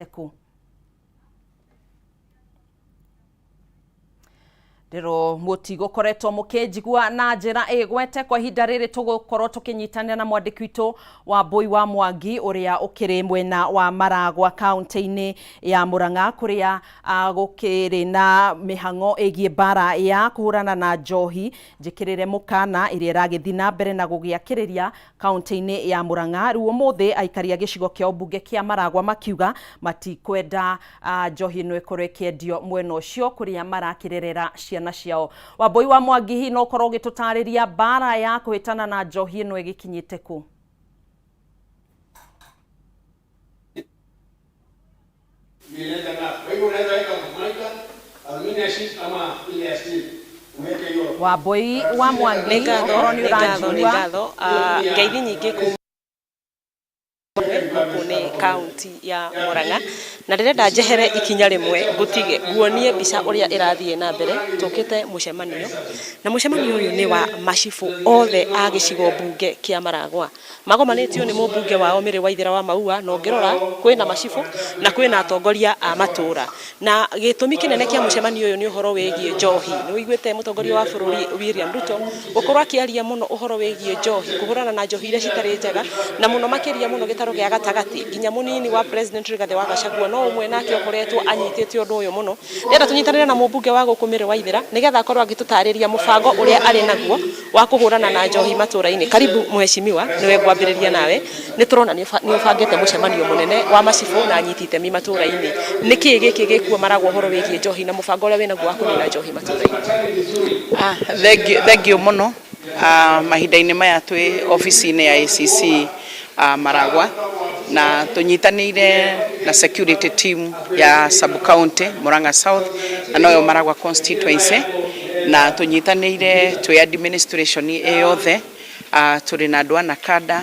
Kũ? Ndĩro mũtigũkoretwo mũkĩnjigua na njĩra ĩgwete kwa ihinda rĩrĩ, tũgũkorwo tũkĩnyitanĩra na mwandĩki witũ wa Mbũi wa Mwangi ũrĩa ũkĩrĩ mwena wa Maragwa kaunti-inĩ ya Murang'a, kũrĩa gũkĩrĩ na mĩhang'o ĩgiĩ mbara ya kũhũrana na njohi njĩkĩrĩre mũkana ĩrĩa ĩragĩthiĩ na mbere na gũgĩakĩrĩria kaunti-inĩ ya Murang'a. Rĩu ũmũthĩ aikari a gĩcigo kĩa ũmbunge kĩa Maragwa makiuga matikwenda njohi ĩno ĩkorwo ĩkĩendio mwena ũcio kũrĩa marakĩrerera ciana ciao. Wambũi wa Mwangi, hihi no ũkorwo ũgĩtũtarĩria mbara ya kũhĩtana na njohi ĩno ĩgĩkinyĩte kũ? Wambũi wa Mwangi, Nĩ ngatho, okorwo nĩ nĩ ngatho, nĩ ũranjigua. ngatho. Ngeithi nyingĩ kuma gũkũ nĩ kaunti ya Murang'a, na ndĩrenda njehere ikinya rĩmwe ngũtige nguonie mbica ũrĩa ĩrathiĩ na mbere. Tũkĩte mũcemanio, na mũcemanio ũyũ nĩ wa macibũ othe a gĩcigo mbunge kĩa Maragwa. Magomanĩtio nĩ mũmbunge wao Mary Waithera wa Maua, na ũngĩrora kwĩna macibũ na kwĩna atongoria a matũra. Na gĩtũmi kĩnene kĩa mũcemanio ũyũ nĩ ũhoro wĩgiĩ njohi. Nĩ ũiguĩte mũtongoria wa bũrũri William Ruto gũkorwo akĩaria mũno ũhoro wĩgiĩ njohi, kũhũrana na njohi iria citarĩ njega, na mũno makĩria mũno gĩtarũ gĩa gatagatĩ. Nginya mũnini wa president Rigathĩ wa Gachagua no ũmwe nake ũkoretwo anyitĩte ũndũ ũyũ mũno. Ndĩrenda tũnyitanĩre na mũmbunge wa gũkũ Mary Waithera nĩgetha akorwo agĩtũtarĩria mũbango ũrĩa arĩ naguo wa kũhũrana na njohi matũra-inĩ. Karibu mheshimiwa, nĩwe ngwambĩrĩria nawe. Nĩ tũrona nĩ ũbangĩte mũcemanio mũnene wa macibũ na anyiti itemi matũra-inĩ. Nĩ kĩĩ gĩkĩ gĩkuo maragwo ũhoro wĩgiĩ njohi na mũbango ũrĩa wĩnaguo wa kũnina njohi matũra-inĩ? Ah, thengiũ mũno. Mahinda-inĩ maya twĩ obici-inĩ ya ACC Maragwa, na tũnyitanĩire na security team ya sub county Murang'a South na noyo Maragwa constituency, na tũnyitanĩire twĩ administration ĩ yothe. Tũrĩ na andũ a Nakada,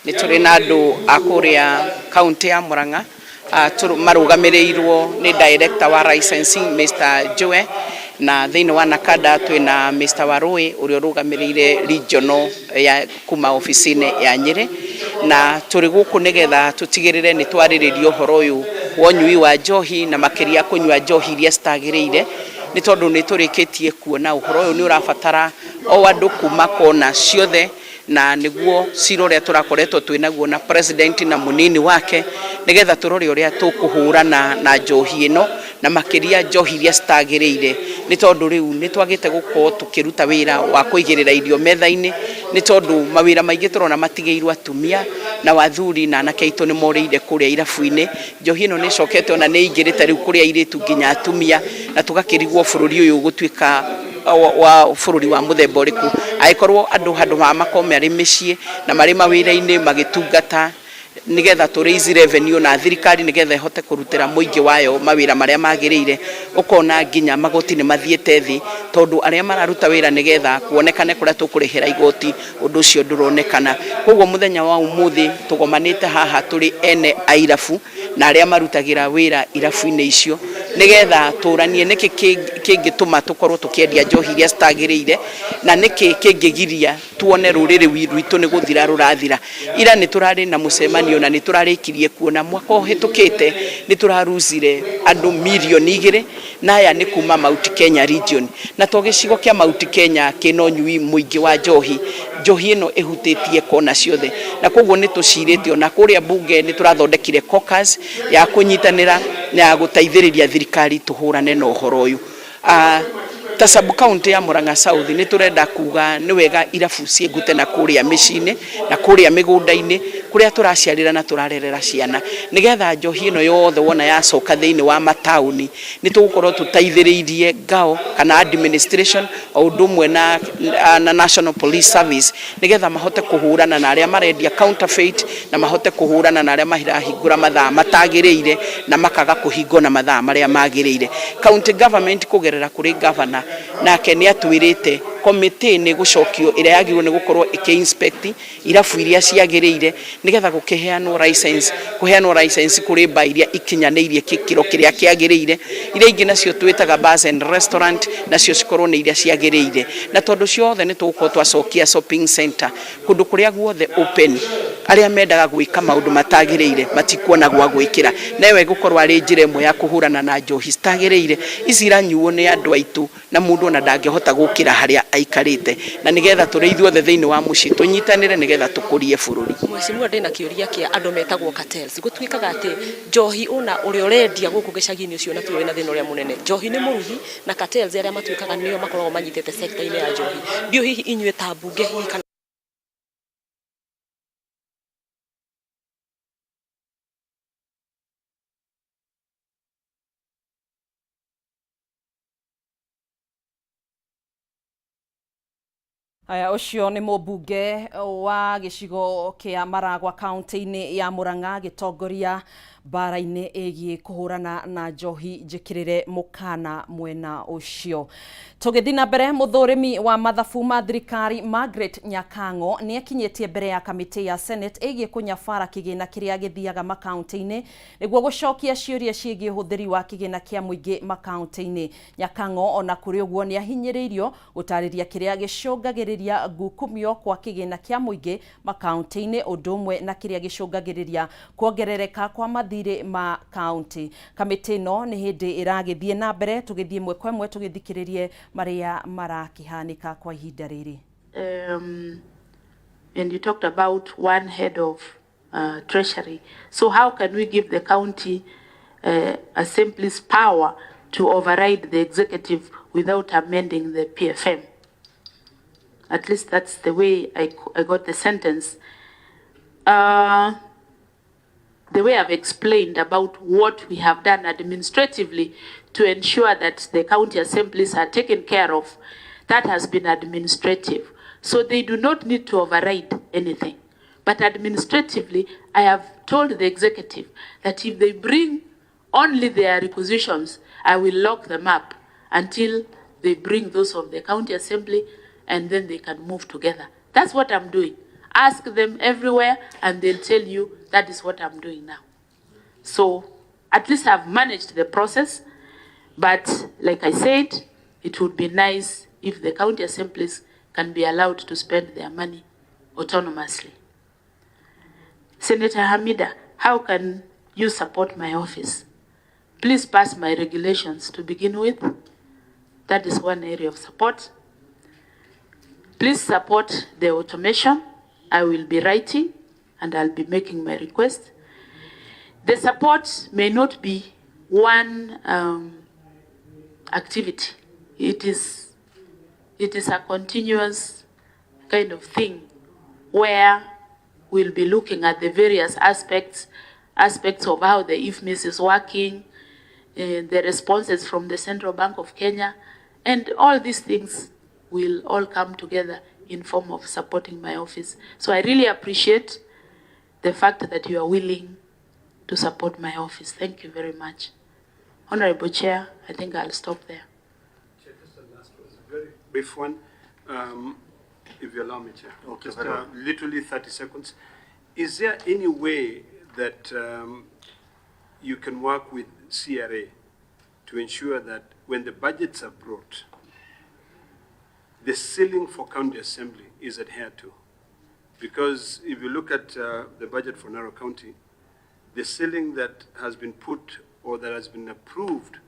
nĩ tũrĩ na andũ a kũrĩa kaunti ya Murang'a marũgamĩrĩirwo nĩ director wa licensing Mr. Joe, na thĩinĩ wa Nakada twĩna Mr. Warũĩ ũrĩa ũrũgamĩrĩire regional ya kuma obici-inĩ ya Nyĩrĩ, na tũrĩ gũkũ nĩgetha tũtigĩrĩre nĩ twarĩrĩria ũhoro ũyũ wa ũnyui wa njohi, na makĩria kũnyua njohi iria citagĩrĩire, nĩ tondũ nĩ tũrĩkĩtie kuona ũhoro ũyũ nĩ ũrabatara o andũ kuma kona ciothe, na nĩguo cira ũrĩa tũrakoretwo twĩ naguo na president na mũnini wake, nĩgetha tũrore ũrĩa tũkũhũrana na njohi ĩno, na makĩria njohi iria citagĩrĩire, nĩ tondũ rĩu nĩ twagĩte gũkorwo tũkĩruta wĩra wa kũigĩrĩra irio metha-inĩ, nĩ tondũ mawĩra maingĩ tũrona matigĩirwo atumia, nao athuri na anake aitũ nĩ morĩire kũrĩa irabu-inĩ. Njohi ĩno nĩ ĩcokete ona nĩ ĩingĩrĩte rĩu kũrĩ airĩtu nginya atumia, na tũgakĩrigwo bũrũri ũyũ ũgũtuĩka wa bũrũri wa mũthemba ũrĩkũ angĩkorwo andũ handũ ha makorwo marĩ mĩciĩ na marĩ mawĩra-inĩ magĩtungata nĩgetha tũ raise revenue na thirikari nĩgetha ĩhote kũrutĩra mũingĩ wayo mawĩra marĩa magĩrĩire. Ũkona nginya magoti nĩ mathiĩte thĩ tondũ arĩa mararuta wĩra nĩgetha kuonekane kũrĩa tũkũrĩhĩra igoti, ũndũ ũcio ndũronekana. Koguo mũthenya wa ũmũthĩ tũgomanĩte haha tũrĩ ene a irabu na arĩa marutagĩra wĩra irabu-inĩ icio, nĩgetha tũranie nĩkĩ kĩngĩtũma tũkorwo tũkĩendia njohi iria citagĩrĩire, na nĩkĩ kĩngĩgiria tuone rũrĩrĩ rwitũ nĩ gũthira rũrathira. Ira nĩ tũrarĩ na mũcemanio na nĩ tũrarĩkirie kuona mwaka ũhĩtũkĩte nĩ tũraruzire andũ mirioni 2, na aya nĩ kuma Mount Kenya region. Na to gĩcigo kĩa Mount Kenya kĩna ũnyui mũingĩ wa njohi, njohi ĩno ĩhutĩtie kona ciothe, na koguo nĩ tũcirĩte ona kũrĩa mbunge nĩ tũrathondekire caucus ya kũnyitanĩra na ya gũteithĩrĩria thirikari tũhũrane na ũhoro ũyũ. Ta sub county ya Murang'a South nĩ tũrenda kuga nĩ wega irabu ciĩngute na kũrĩa mĩciĩ-inĩ na kũrĩa mĩgũnda-inĩ kũrĩa tũraciarĩra na tũrarerera ciana, nĩgetha njohi ĩno yothe wona yacoka thĩinĩ wa mataũni nĩ tũgũkorwo tũteithĩrĩirie ngao kana administration o ũndũ ũmwe na National Police Service, nĩgetha mahote kũhũrana na arĩa marendia counterfeit, na mahote kũhũrana na arĩa marahingũra mathaa matagĩrĩire na makaga kũhingwo na mathaa marĩa magĩrĩire. County government kũgerera kũrĩ governor nake nĩ atwĩrĩte Komĩtĩ nĩ ĩgũcokio ĩrĩa yagĩrĩirwo nĩ gũkorwo ĩkĩ inspect irabu iria ciagĩrĩire nĩgetha gũkĩheanwo license, kũheanwo license kũrĩ bar iria ikinyanĩirie gĩkĩro kĩrĩa kĩagĩrĩire. Iria ingĩ nacio twĩtaga bars and restaurant nacio cikorwo nĩ iria ciagĩrĩire. Na tondũ ciothe nĩ tũgũkorwo twacokia shopping center kũndũ kũrĩa guothe open, arĩa mendaga gwĩka maũndũ matagĩrĩire matikuona gwa gwĩkĩra. Na ĩyo ĩgũkorwo arĩ njĩra ĩmwe ya kũhũrana na njohi citagĩrĩire, ici iranyuo nĩ andũ aitũ na mũndũ ona ndangĩhota gũkĩra harĩa aikarĩte. Na nĩgetha tũrĩ ithuothe thĩinĩ wa mũciĩ tũnyitanĩre nĩgetha tũkũrie bũrũri. Mheshimiwa ndĩna kĩũria kĩa andũ metagwo cartels. Gũtuĩkaga atĩ njohi ũna ũrĩa ũrendia gũkũ gĩcagi-inĩ ũcio na tiwe wĩna thĩna ũrĩa mũnene. Njohi nĩ mũrugi na cartels arĩa matuĩkaga nĩo makoragwo manyitĩte sector-inĩ ya njohi. Ndiũĩ hihi inyuĩ ta mbunge hihi kana Aya ũcio nĩ mũmbunge wa gĩcigo kĩa Maragwa kaunti-inĩ ya Murang'a agĩtongoria mbara-inĩ ĩgiĩ kũhũrana na njohi njĩkĩrĩre mũkana mwena ũcio. Tũgĩthiĩ na mbere, mũthũrimi wa mathabu ma thirikari Margaret Nyakang'o nĩ akinyĩtie mbere ya kamĩtĩ ya Senate ĩgiĩ kũnyabara kĩgĩna kĩrĩa gĩthiaga makaunti-inĩ nĩguo gũcokia ciũria ciĩgiĩ ũhũthĩri wa kĩgĩna kĩa mũingĩ makaunti-inĩ. Nyakang'o ona kũrĩ ũguo nĩ ahinyĩrĩirio gũtarĩria kĩrĩa gĩcũngagĩrĩria ngukumio kwa kĩgĩna kĩa mũingĩ makaunti-inĩ ũndũ ũmwe na kĩrĩa gĩcũngagĩrĩria kuongerereka kwa mathirĩ ma kaunti. Kamĩtĩ ĩno nĩ hĩndĩ ĩragĩthiĩ na mbere, tũgĩthiĩ ĩmwe kwa ĩmwe tũgĩthikĩrĩrie marĩa marakĩhanĩka kwa ihinda rĩrĩ. And you talked about one head of treasury. So how can we give the county assemblies power to override the executive without amending the PFM? At least that's the way I got the sentence. The way I've explained about what we have done administratively to ensure that the county assemblies are taken care of, that has been administrative. So they do not need to override anything. But administratively, I have told the executive that if they bring only their requisitions, I will lock them up until they bring those of the county assembly, and then they can move together. That's what I'm doing. Ask them everywhere and they'll tell you that is what I'm doing now. So at least I've managed the process, but like I said, it would be nice if the county assemblies can be allowed to spend their money autonomously. Senator Hamida, how can you support my office? Please pass my regulations to begin with. That is one area of support. Please support the automation. I will be writing and I'll be making my request. The support may not be one activity. It is a continuous kind of thing where we'll be looking at the various aspects of how the IFMIS is working, the responses from the Central Bank of Kenya, and all these things will all come together in form of supporting my office. So I really appreciate the fact that you are willing to support my office. Thank you very much. Honorable Chair, I think I'll stop there. Chair, just the last one, a very brief one, if you allow me, Chair. Okay, just literally 30 seconds. Is there any way that you can work with CRA to ensure that when the budgets are brought, the ceiling for county assembly is adhered to? Because if you look at the budget for Narok County, the ceiling that has been put or that has been approved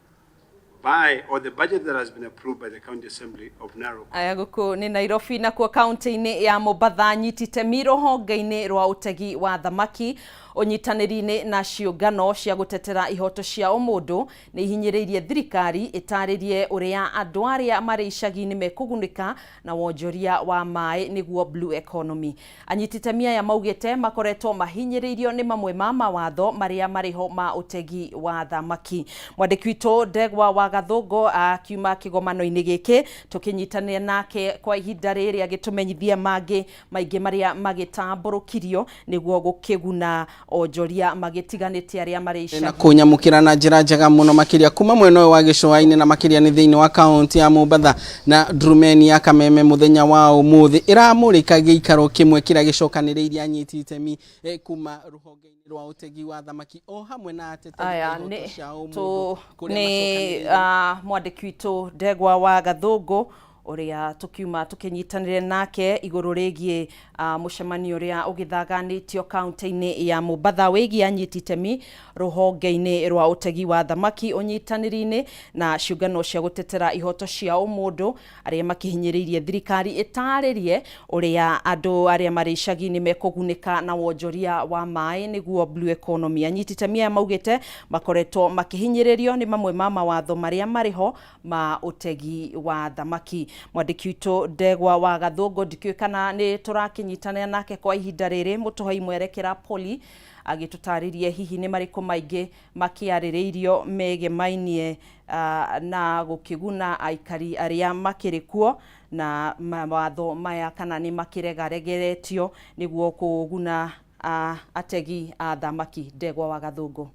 by, or the budget that has been approved by the County Assembly of Narok. Aya guku ni Nairobi na kuo kaunti-inĩ ya Mombatha nyitite rũhonge-inĩ rwa ũtegi wa thamaki ũnyitanĩri-inĩ na ciũngano cia gũtetera ihoto cia ũmũndũ nĩ ihinyĩrĩirie thirikari ĩtarĩrie ũrĩa andũ arĩa marĩ icagi-inĩ mekũgunĩka na wonjoria wa maĩ nĩguo blue economy. Anyititemi aya maugĩte makoretwo mahinyĩrĩirio nĩ mamwe ma mawatho marĩa marĩho ma ũtegi wa thamaki. Mwandĩki witũ Ndegwa wa wa Gathũngũ akiuma kĩgomano-inĩ gĩkĩ, tũkĩnyitanĩra nake kwa ihinda rĩrĩ agĩtũmenyithia mangĩ maingĩ marĩa magĩtambũrũkirio nĩguo gũkĩguna onjoria magĩtiganĩte arĩa marĩ na icagi. Kunyamukira na njira njega muno makiria kuma mwena ũyũ wa gĩcũa-inĩ na makiria nĩ thĩinĩ wa kaunti ya Mombatha. Na ndurumeni ya Kameme muthenya wa umuthi iramurika gĩikaro kĩmwe kĩrĩa gĩcokanĩrĩirie anyiti itemi kuma rũhonge-inĩ rwa ũtegi wa thamaki o hamwe na ateteri a Aya ihoto nĩ cia ũmũndũ tũ kũrĩa nĩ macokanĩrĩire. Mwandĩki witũ Ndegwa wa Gathũngũ ũrĩa tũkiuma tũkĩnyitanĩre nake igũrũ rĩgiĩ mũcemanio ũrĩa ũgĩthaganĩtio kaunti-inĩ ya Mombatha wĩgiĩ anyiti itemi rũhonge-inĩ rwa ũtegi wa thamaki, ũnyitanĩri-inĩ na ciũngano cia gũtetera ihoto cia ũmũndũ, arĩa makĩhinyĩrĩirie thirikari ĩtarĩrie ũrĩa andũ arĩa marĩ icagi-inĩ mekũgunĩka na wonjoria wa maĩ, nĩguo blue economy. Anyiti itemi aya maugĩte makoretwo makĩhinyĩrĩrio nĩ mamwe ma mawatho marĩa marĩ ho ma ũtegi wa thamaki. Mwandĩki witũ Ndegwa wa Gathũngũ, ndikĩũĩ kana nĩ tũrakĩnyitanĩra nake kwa ihinda rĩrĩ, mũtũhei mwerekera poli agĩtũtarĩrie hihi nĩ marĩkũ maingĩ makĩarĩrĩirio megemainie na gũkĩguna aikari arĩa makĩrĩ kuo na mawatho maya, kana nĩ makĩregaregeretio nĩguo kũguna ategi a thamaki. Ndegwa wa Gathũngũ.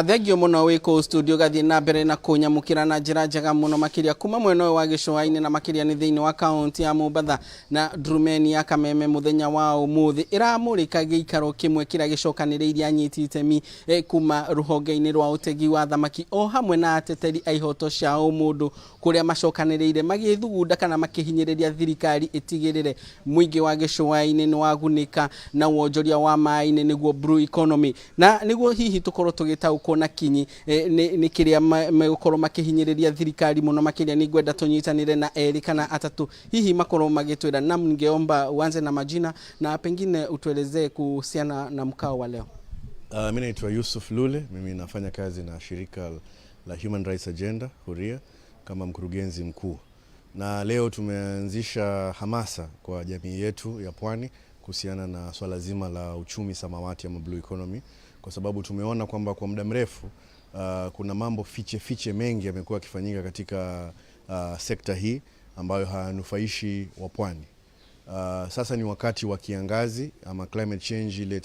Thengio mũno wĩ kũu studio, gathiĩ na mbere na kũnyamũkĩra na njĩra njega mũno makĩria kuma mwena ũyũ wa gĩcũa-inĩ na makĩria nĩ thĩinĩ wa kaunti ya Mombatha. Na ndurumeni ya Kameme mũthenya wa ũmũthĩ ĩramũrĩka gĩikaro kĩmwe kĩrĩa gĩcokanĩrĩirie anyiti itemi kuma rũhonge-inĩ rwa ũtegi wa thamaki o hamwe na ateteri a ihoto cia ũmũndũ, kũrĩa macokanĩrĩire magĩthugunda kana makĩhinyĩrĩria thirikari ĩtigĩrĩre mũingĩ wa gĩcũa-inĩ nĩ wagunĩka na wonjoria wa maĩ-inĩ, nĩguo blue economy. Na nĩguo hihi tũkorwo tũgĩtaũkwo na kinyi nĩ kĩrĩa megũkorwo makĩhinyĩrĩria thirikari mũno makĩria, nĩ ngwenda tũnyitanĩre na erĩ kana atatũ, hihi makorwo magĩtwĩra. Nam, ningeomba uanze na majina na pengine utuelezee kuhusiana na mkao wa leo. Mi naitwa Yusuf Lule, mimi nafanya kazi na shirika la Human Rights Agenda Huria kama mkurugenzi mkuu, na leo tumeanzisha hamasa kwa jamii yetu ya pwani kuhusiana na swala zima la uchumi samawati ama blue economy, kwa sababu tumeona kwamba kwa muda mrefu kuna mambo fiche fiche mengi yamekuwa yakifanyika katika sekta hii ambayo hayanufaishi wa pwani. Sasa ni wakati wa kiangazi ama climate change, ile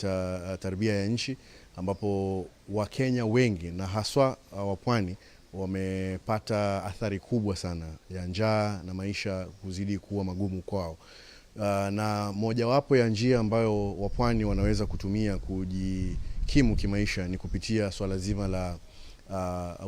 tabia ya nchi, ambapo Wakenya wengi na haswa wa pwani wamepata athari kubwa sana ya njaa na maisha kuzidi kuwa magumu kwao. Na mojawapo ya njia ambayo wapwani wanaweza kutumia kujikimu kimaisha ni kupitia swala zima la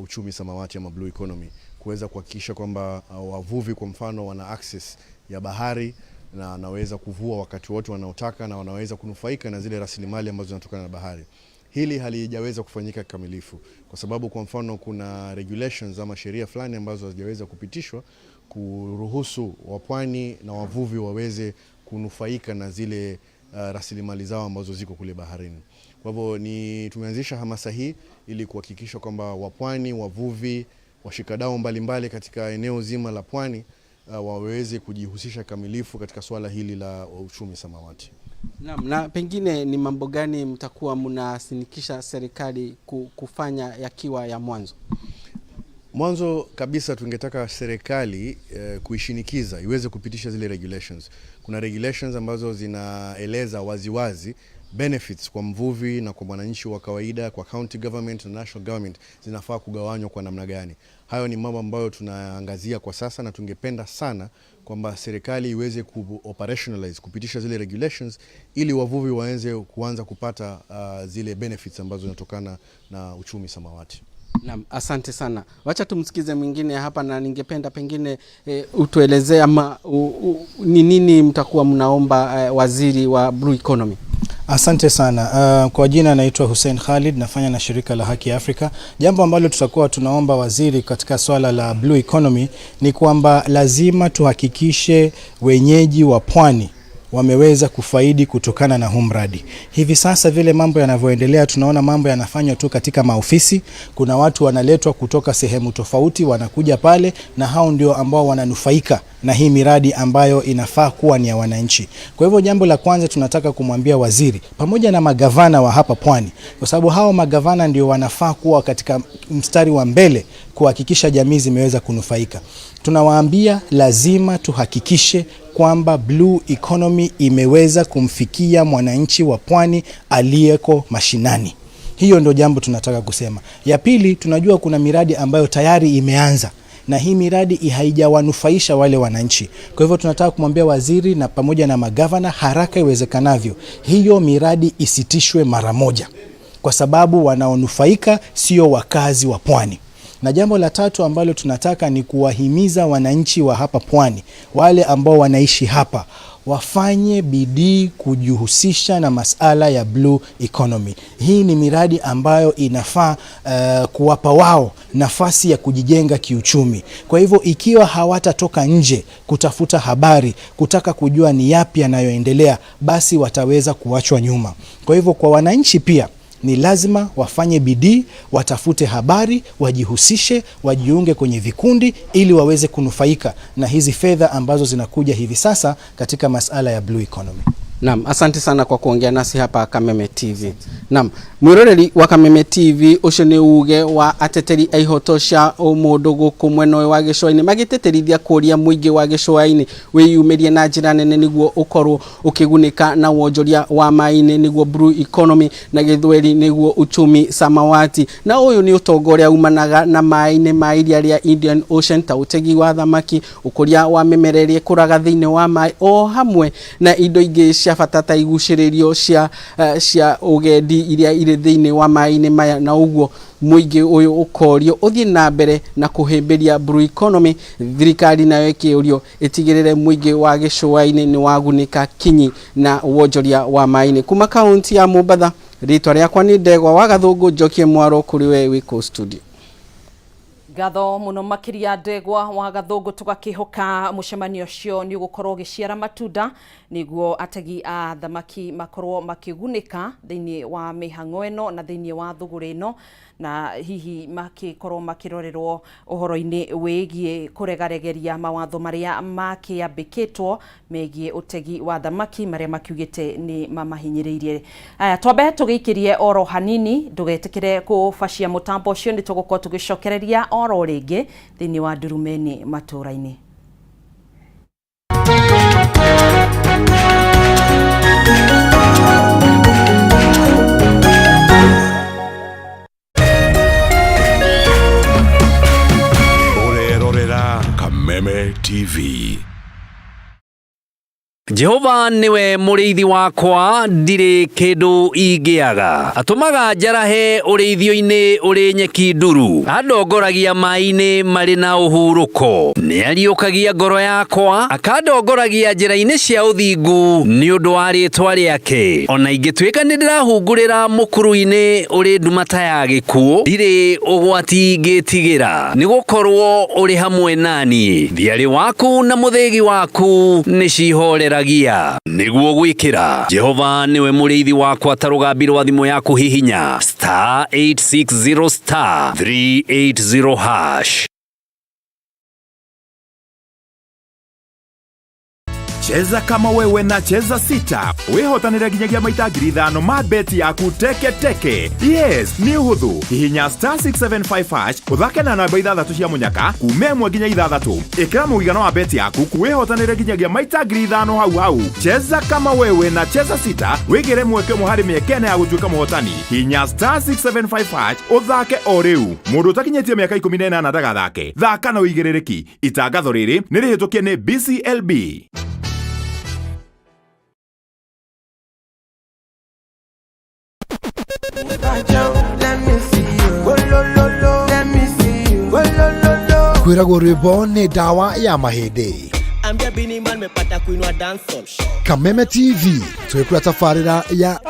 uchumi samawati ama blue economy, kuweza kuhakikisha kwamba wavuvi kwa mfano wana access ya bahari na wanaweza kuvua wakati wote wanaotaka na wanaweza kunufaika na zile rasilimali ambazo zinatokana na bahari. Hili halijaweza kufanyika kikamilifu kwa sababu kwa mfano kuna regulations ama sheria fulani ambazo hazijaweza kupitishwa kuruhusu wapwani na wavuvi waweze kunufaika na zile rasilimali zao ambazo ziko kule baharini. Kwa hivyo ni tumeanzisha hamasa hii ili kuhakikisha kwamba wapwani, wavuvi, washikadau mbalimbali katika eneo zima la pwani waweze kujihusisha kikamilifu katika swala hili la uchumi samawati. Naam, na pengine ni mambo gani mtakuwa mnasinikisha serikali kufanya yakiwa ya mwanzo? Mwanzo kabisa tungetaka serikali kuishinikiza iweze kupitisha zile regulations. Kuna regulations ambazo zinaeleza waziwazi benefits kwa mvuvi na kwa mwananchi wa kawaida, kwa county government na national government zinafaa kugawanywa kwa namna gani. Hayo ni mambo ambayo tunaangazia kwa sasa, na tungependa sana kwamba serikali iweze ku operationalize, kupitisha zile regulations ili wavuvi waanze kuanza kupata zile benefits ambazo zinatokana na uchumi samawati. Naam, asante sana. Wacha tumsikize mwingine hapa, na ningependa pengine utuelezee ama ni nini mtakuwa mnaomba waziri wa Blue Economy. Asante sana. Kwa jina naitwa Hussein Khalid, nafanya na shirika la Haki Afrika. Jambo ambalo tutakuwa tunaomba waziri katika swala la blue economy ni kwamba lazima tuhakikishe wenyeji wa pwani wameweza kufaidi kutokana na huu mradi. Hivi sasa vile mambo yanavyoendelea, tunaona mambo yanafanywa tu katika maofisi. Kuna watu wanaletwa kutoka sehemu tofauti, wanakuja pale, na hao ndio ambao wananufaika na hii miradi ambayo inafaa kuwa ni ya wananchi. Kwa hivyo jambo la kwanza tunataka kumwambia waziri pamoja na magavana wa hapa Pwani, kwa sababu hao magavana ndio wanafaa kuwa katika mstari wa mbele kuhakikisha jamii zimeweza kunufaika. Tunawaambia lazima tuhakikishe kwamba blue economy imeweza kumfikia mwananchi wa Pwani aliyeko mashinani. Hiyo ndio jambo tunataka kusema. Ya pili, tunajua kuna miradi ambayo tayari imeanza na hii miradi haijawanufaisha wale wananchi. Kwa hivyo tunataka kumwambia waziri na pamoja na magavana, haraka iwezekanavyo hiyo miradi isitishwe mara moja, kwa sababu wanaonufaika sio wakazi wa Pwani. Na jambo la tatu ambalo tunataka ni kuwahimiza wananchi wa hapa Pwani, wale ambao wanaishi hapa, wafanye bidii kujihusisha na masala ya blue economy. Hii ni miradi ambayo inafaa kuwapa wao nafasi ya kujijenga kiuchumi. Kwa hivyo ikiwa hawatatoka nje kutafuta habari, kutaka kujua ni yapi yanayoendelea, basi wataweza kuachwa nyuma. Kwa hivyo kwa wananchi pia ni lazima wafanye bidii, watafute habari, wajihusishe, wajiunge kwenye vikundi ili waweze kunufaika na hizi fedha ambazo zinakuja hivi sasa katika masala ya blue economy. Naam, asante sana kwa kuongea nasi hapa Kameme TV. Naam, mwiroreri wa Kameme TV ucio ni uge wa ateteri a ihoto cia umundu guku mwena uyu wa gicũa-inĩ magĩtĩtĩrithia kũria mũingĩ wa gĩcũa-inĩ wĩyumĩrie na njĩra nene nĩguo ũkorwo ũkĩgunĩka na wonjoria wa maĩ-inĩ nĩguo blue economy na gĩthweri nĩguo uchumi samawati. Na ũyũ nĩ ũtonga ũrĩa umanaga na maĩ-inĩ ma iria rĩa Indian Ocean ta ũtegi wa thamaki, ũkũria wa mĩmera ĩrĩa ĩkũraga thĩinĩ wa maĩ o hamwe na indo ingĩ cia bata ta igucĩrĩrio cia ũgendi iria irĩ thĩinĩ wa maĩ-inĩ maya. Na ũguo mũingĩ ũyũ ũkorio ũthiĩ na mbere na kũhĩmbĩria blue economy, thirikari nayo ĩkĩũrio ĩtigĩrĩre mũingĩ wa gĩcũa-inĩ nĩ wagunĩka kinyi na wonjoria wa maĩ-inĩ. Kuma kaunti ya Mombatha, rĩtwa rĩakwa nĩ Ndegwa wa Gathũngũ, njokie mwaro kũrĩ we wĩ kũu studio. Ngatho muno makiria Ndegwa wa Gathũngũ, tugakihoka mucemanio ucio ni ugukorwo ugiciara matunda niguo ategi a thamaki makorwo makigunika thiini wa mihang'o ĩno na thiini wa thũgũrĩ ĩno, na hihi makikorwo makirorerwo uhoro-inĩ wĩgiĩ kũregaregeria mawatho marĩa makĩambĩkĩtwo megiĩ ũtegi wa thamaki marĩa makiugĩte nĩ mamahinyĩrĩirie. Aya, twambe tũgĩikĩrie oro hanini, ndũgetĩkĩre kũbacia mũtambo ũcio, nĩ tũgũkorwo tũgĩcokereria oro rĩngĩ thĩinĩ wa Ndurumeni matũũra-inĩ. Ũrerorera Kameme TV. Jehova niwe mũrĩithi wakwa, ndirĩ kĩndũ ingĩaga. Atũmaga njarahe ũrĩithio-inĩ ũrĩ nyeki nduru, andongoragia maĩ-inĩ marĩ na ũhurũko. Nĩariũkagia ngoro yakwa, akandongoragia njĩra-inĩ cia ũthingu nĩ ũndũ wa rĩĩtwa rĩake. Ona ingĩtuĩka nĩndĩrahungurĩra mũkuru-inĩ ũrĩ nduma ta ya gĩkuũ, ndirĩ ũgwati ingĩtigĩra, nĩgũkorwo ũrĩ hamwe naniĩ. Thiarĩ waku na mũthĩgi waku nĩcihoreragia. Nĩguo gwĩkĩra Jehova niwe mũrĩithi wakwa ta rũgambi rwa thimũ yaku hihinya star 860 star 380 hash. Cheza kama wewe na Cheza Sita wihotanire nginyagia maita 5,000 ma beti yaku teke teke. Yes, ni uhuthu. Hihinya star 675 hash uthake na namba 6 cia munyaka kuma 1 nginya 6. Ikira mũigana wa beti yaku wihotanire nginyagia maita 5,000 hau hau. Cheza kama wewe na Cheza Sita wigire mweke ũmwe harĩ mĩeke ĩna ya gũtuĩka mũhotani. Hihinya star 675 hash uthake o rĩu. Mũndũ ũtakinyĩtie mĩaka 18 ndagathake. Thaka na ũigĩrĩrĩki. Itangatho rĩrĩ nĩ rĩhĩtũkie nĩ BCLB. Kwiragwo rwimbo ni ndawa ya mahĩndĩ. Kameme TV twĩkũra tabarĩra ya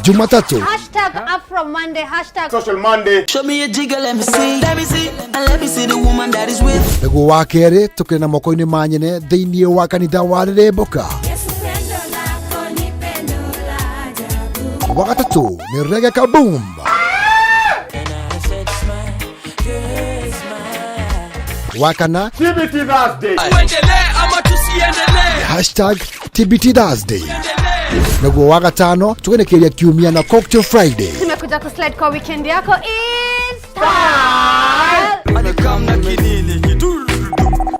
Jumatatu Hashtag Afro Monday, hashtag Social Monday. Show me a jigger, let me see. Let me see, and let me see the woman that Naguo wa kerĩ tũkĩrĩ na moko-inĩ ma nyene thĩinĩ wa kanitha wa Rĩrĩmbũka. Wa gatatũ nĩ Reggae Kaboom. Wa kana hashtag TBT Thursday. Naguo wa gatano tũgenekeria kiumia na Cocktail Friday. Tumekuja kuslide kwa weekend yako is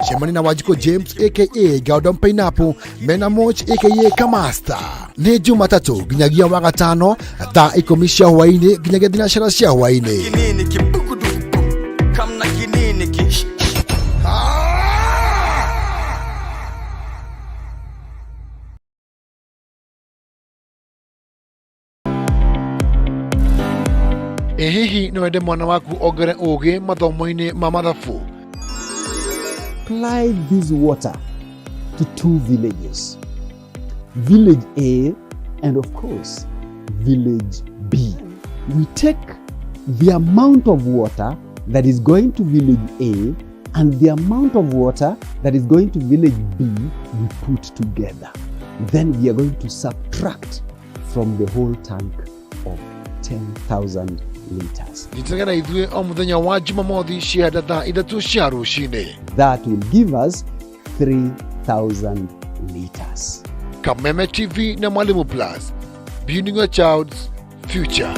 Cemania na Wanjikũ James aka Gordon Pineapple mena Moch aka Kamasta. Nĩ Jumatatũ nginyagia wa gatano thaa 10 cia hwaĩ-inĩ nginyagia thinacara cia hwaĩ-inĩ. Ĩ hihi no wende mwana waku ongere ũgĩ mathomo-inĩ ma mathabu? Supply this water to two villages, Village A and of course, Village B. We take the amount of water that is going to Village A and the amount of water that is going to Village B, we put together. Then we are going to subtract from the whole tank of 10,000 liters. Nyitanĩra na ithuĩ o mũthenya wa Jumamothi cianda thaa 3 cia rũcinĩ. That will give us 3,000 liters. Kameme TV na Mwalimu Plus, building your child's future.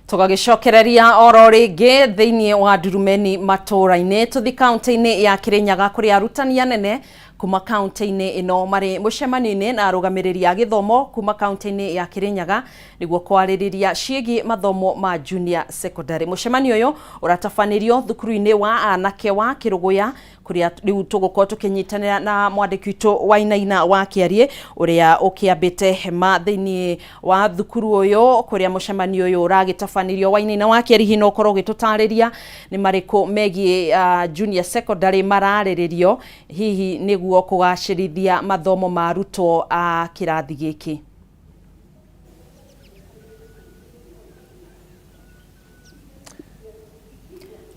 Tũgagĩcokereria oro rĩngĩ thĩinĩ wa ndurumeni matũũra-inĩ tũthi kaunti-inĩ ya Kĩrĩnyaga kũrĩa arutani anene kuma kaunti-inĩ ĩno marĩ mũcemanio-inĩ na arũgamĩrĩri a gĩthomo kuma kaunti-inĩ ya Kĩrĩnyaga nĩguo kwarĩrĩria ciĩgiĩ mathomo ma junior secondary. Mũcemanio ũyũ ũratabanĩrio thukuru-inĩ wa anake wa Kĩrũgũya kũrĩa rĩu tũgũkorwo tũkĩnyitanĩra na mwandĩki witũ Wainaina wa Kĩarie ũrĩa ũkĩambĩte hema thĩinĩ wa thukuru ũyũ kũrĩa mũcemanio ũyũ ũragĩtabanĩrio. Wainaina wa Kĩarie, hihi no ũkorwo ũgĩtũtarĩria nĩ marĩkũ megiĩ junior secondary mararĩrĩrio hihi nĩguo kũgacĩrithia mathomo ma arutwo a kĩrathi gĩkĩ?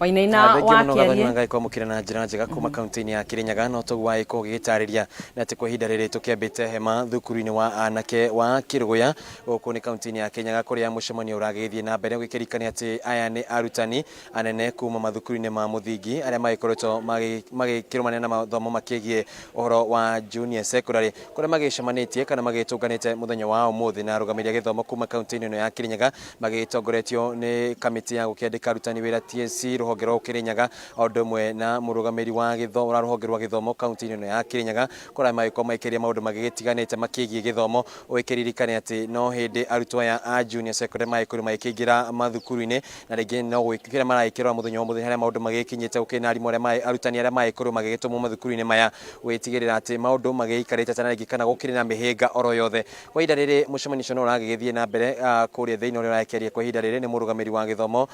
Wainaina wa Kĩarie. Ngai kwamũkĩra na njĩra njega kuma kaunti-inĩ ya Kĩrĩnyaga no toguo wagĩkorwo ũgĩgĩtarĩria na atĩ kwa ihinda rĩrĩ tũkĩambĩte hema thukuru-inĩ wa anake wa Kĩrũgũya gũkũ nĩ kaunti-inĩ ya Kĩrĩnyaga kũrĩa mũcemanio ũragĩthiĩ na mbere ũgĩkĩririkania atĩ aya nĩ arutani anene kuma mathukuru-inĩ ma mũthingi arĩa magĩkoretwo magĩkĩrũmanĩra na mathomo makĩgiĩ ũhoro wa junior secondary kũrĩa magĩcemanĩtie kana magĩtũnganĩte mũthenya wa ũmũthĩ na arũgamĩrĩri a gĩthomo kuma kaunti-inĩ ĩno ya Kĩrĩnyaga magĩtongoretio nĩ kamĩtĩ ya gũkĩandĩka arutani wĩra TSC rũhonge rwa Kĩrĩnyaga o ũndũ ũmwe na mũrũgamĩrĩri wa gĩthomo rũhonge rwa gĩthomo kaunti-inĩ ĩno ya Kĩrĩnyaga kũrĩa magĩkorwo maikĩria maũndũ magĩgĩtiganĩte makĩgiĩ gĩthomo ũgĩkĩririkane atĩ no hĩndĩ arutwo aya a junior secondary magĩkorwo magĩkĩingĩra mathukuru-inĩ na rĩngĩ no gwĩkĩra maragĩkĩrora mũthenya wa mũthenya harĩa maũndũ magĩkinyĩte gũkĩrĩ na arimũ arĩa arutani arĩa magĩkorwo magĩgĩtũmwo mathukuru-inĩ maya gũgĩtigĩrĩra atĩ maũndũ magĩikarĩte tana rĩngĩ kana gũkĩrĩ na mĩhĩnga oro yothe. Kwa ihinda rĩrĩ mũcemanio ũcio no ũragĩgĩthiĩ na mbere kũrĩa thĩinĩ ũrĩa ũrakĩaria kwa ihinda rĩrĩ nĩ mũrũgamĩrĩri wa gĩthomo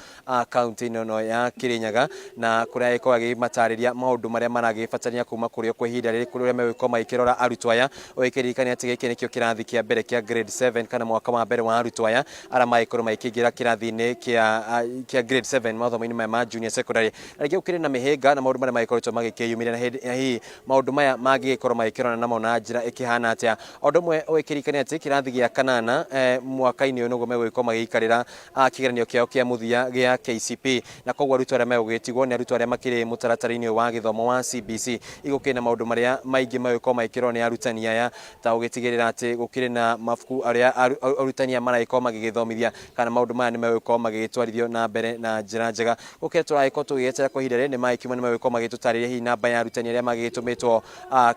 kaunti-inĩ ĩno ya Kĩrĩnyaga na kũrĩa agĩkorwo agĩmatarĩria maũndũ marĩa maragĩbatarania kuma kũrĩ o kwa ihinda rĩrĩ kũrĩa megũkorwo magĩkĩrora arutwo aya ũgĩkĩririkania atĩ gĩkĩ nĩkĩo kĩrathi kĩa mbere kĩa grade 7 kana mwaka wa mbere wa arutwo aya arĩa magĩkorwo magĩkĩingĩra kĩrathi-inĩ kĩa grade 7 mathomo-inĩ maya ma junior secondary na rĩngĩ gũkĩrĩ na mĩhĩnga na maũndũ marĩa magĩkoretwo magĩkĩyumĩria na hĩndĩ hihi maũndũ maya mangĩgĩkorwo magĩkĩrorana namo na njĩra ĩkĩhana atĩa. O ũndũ ũmwe ũgĩkĩririkania atĩ kĩrathi gĩa kanana mwaka-inĩ ũyũ nĩguo megũgĩkorwo magĩikarĩra kĩgeranio kĩao kĩa mũthia gĩa KCP na koguo arutwo arĩa megũgĩtigwo nĩ arutwo arĩa makĩrĩ mũtaratara-inĩ wa gĩthomo wa CBC. Igũkĩrĩ na maũndũ marĩa maingĩ magĩkorwo magĩkĩrorwo nĩ arutani aya ta gũgĩtigĩrĩra atĩ gũkĩrĩ na mabuku arĩa arutani aya maragĩkorwo magĩgĩthomithia kana maũndũ maya nĩ megũgĩkorwo magĩgĩtwarithio na mbere na njĩra njega. Gũkĩrĩ tũragĩkorwo tũgĩgĩeterera kwa ihinda rĩrĩ nĩ magĩkiuma nĩ megũgĩkorwo magĩtũtarĩria hihi namba ya arutani arĩa magĩgĩtũmĩtwo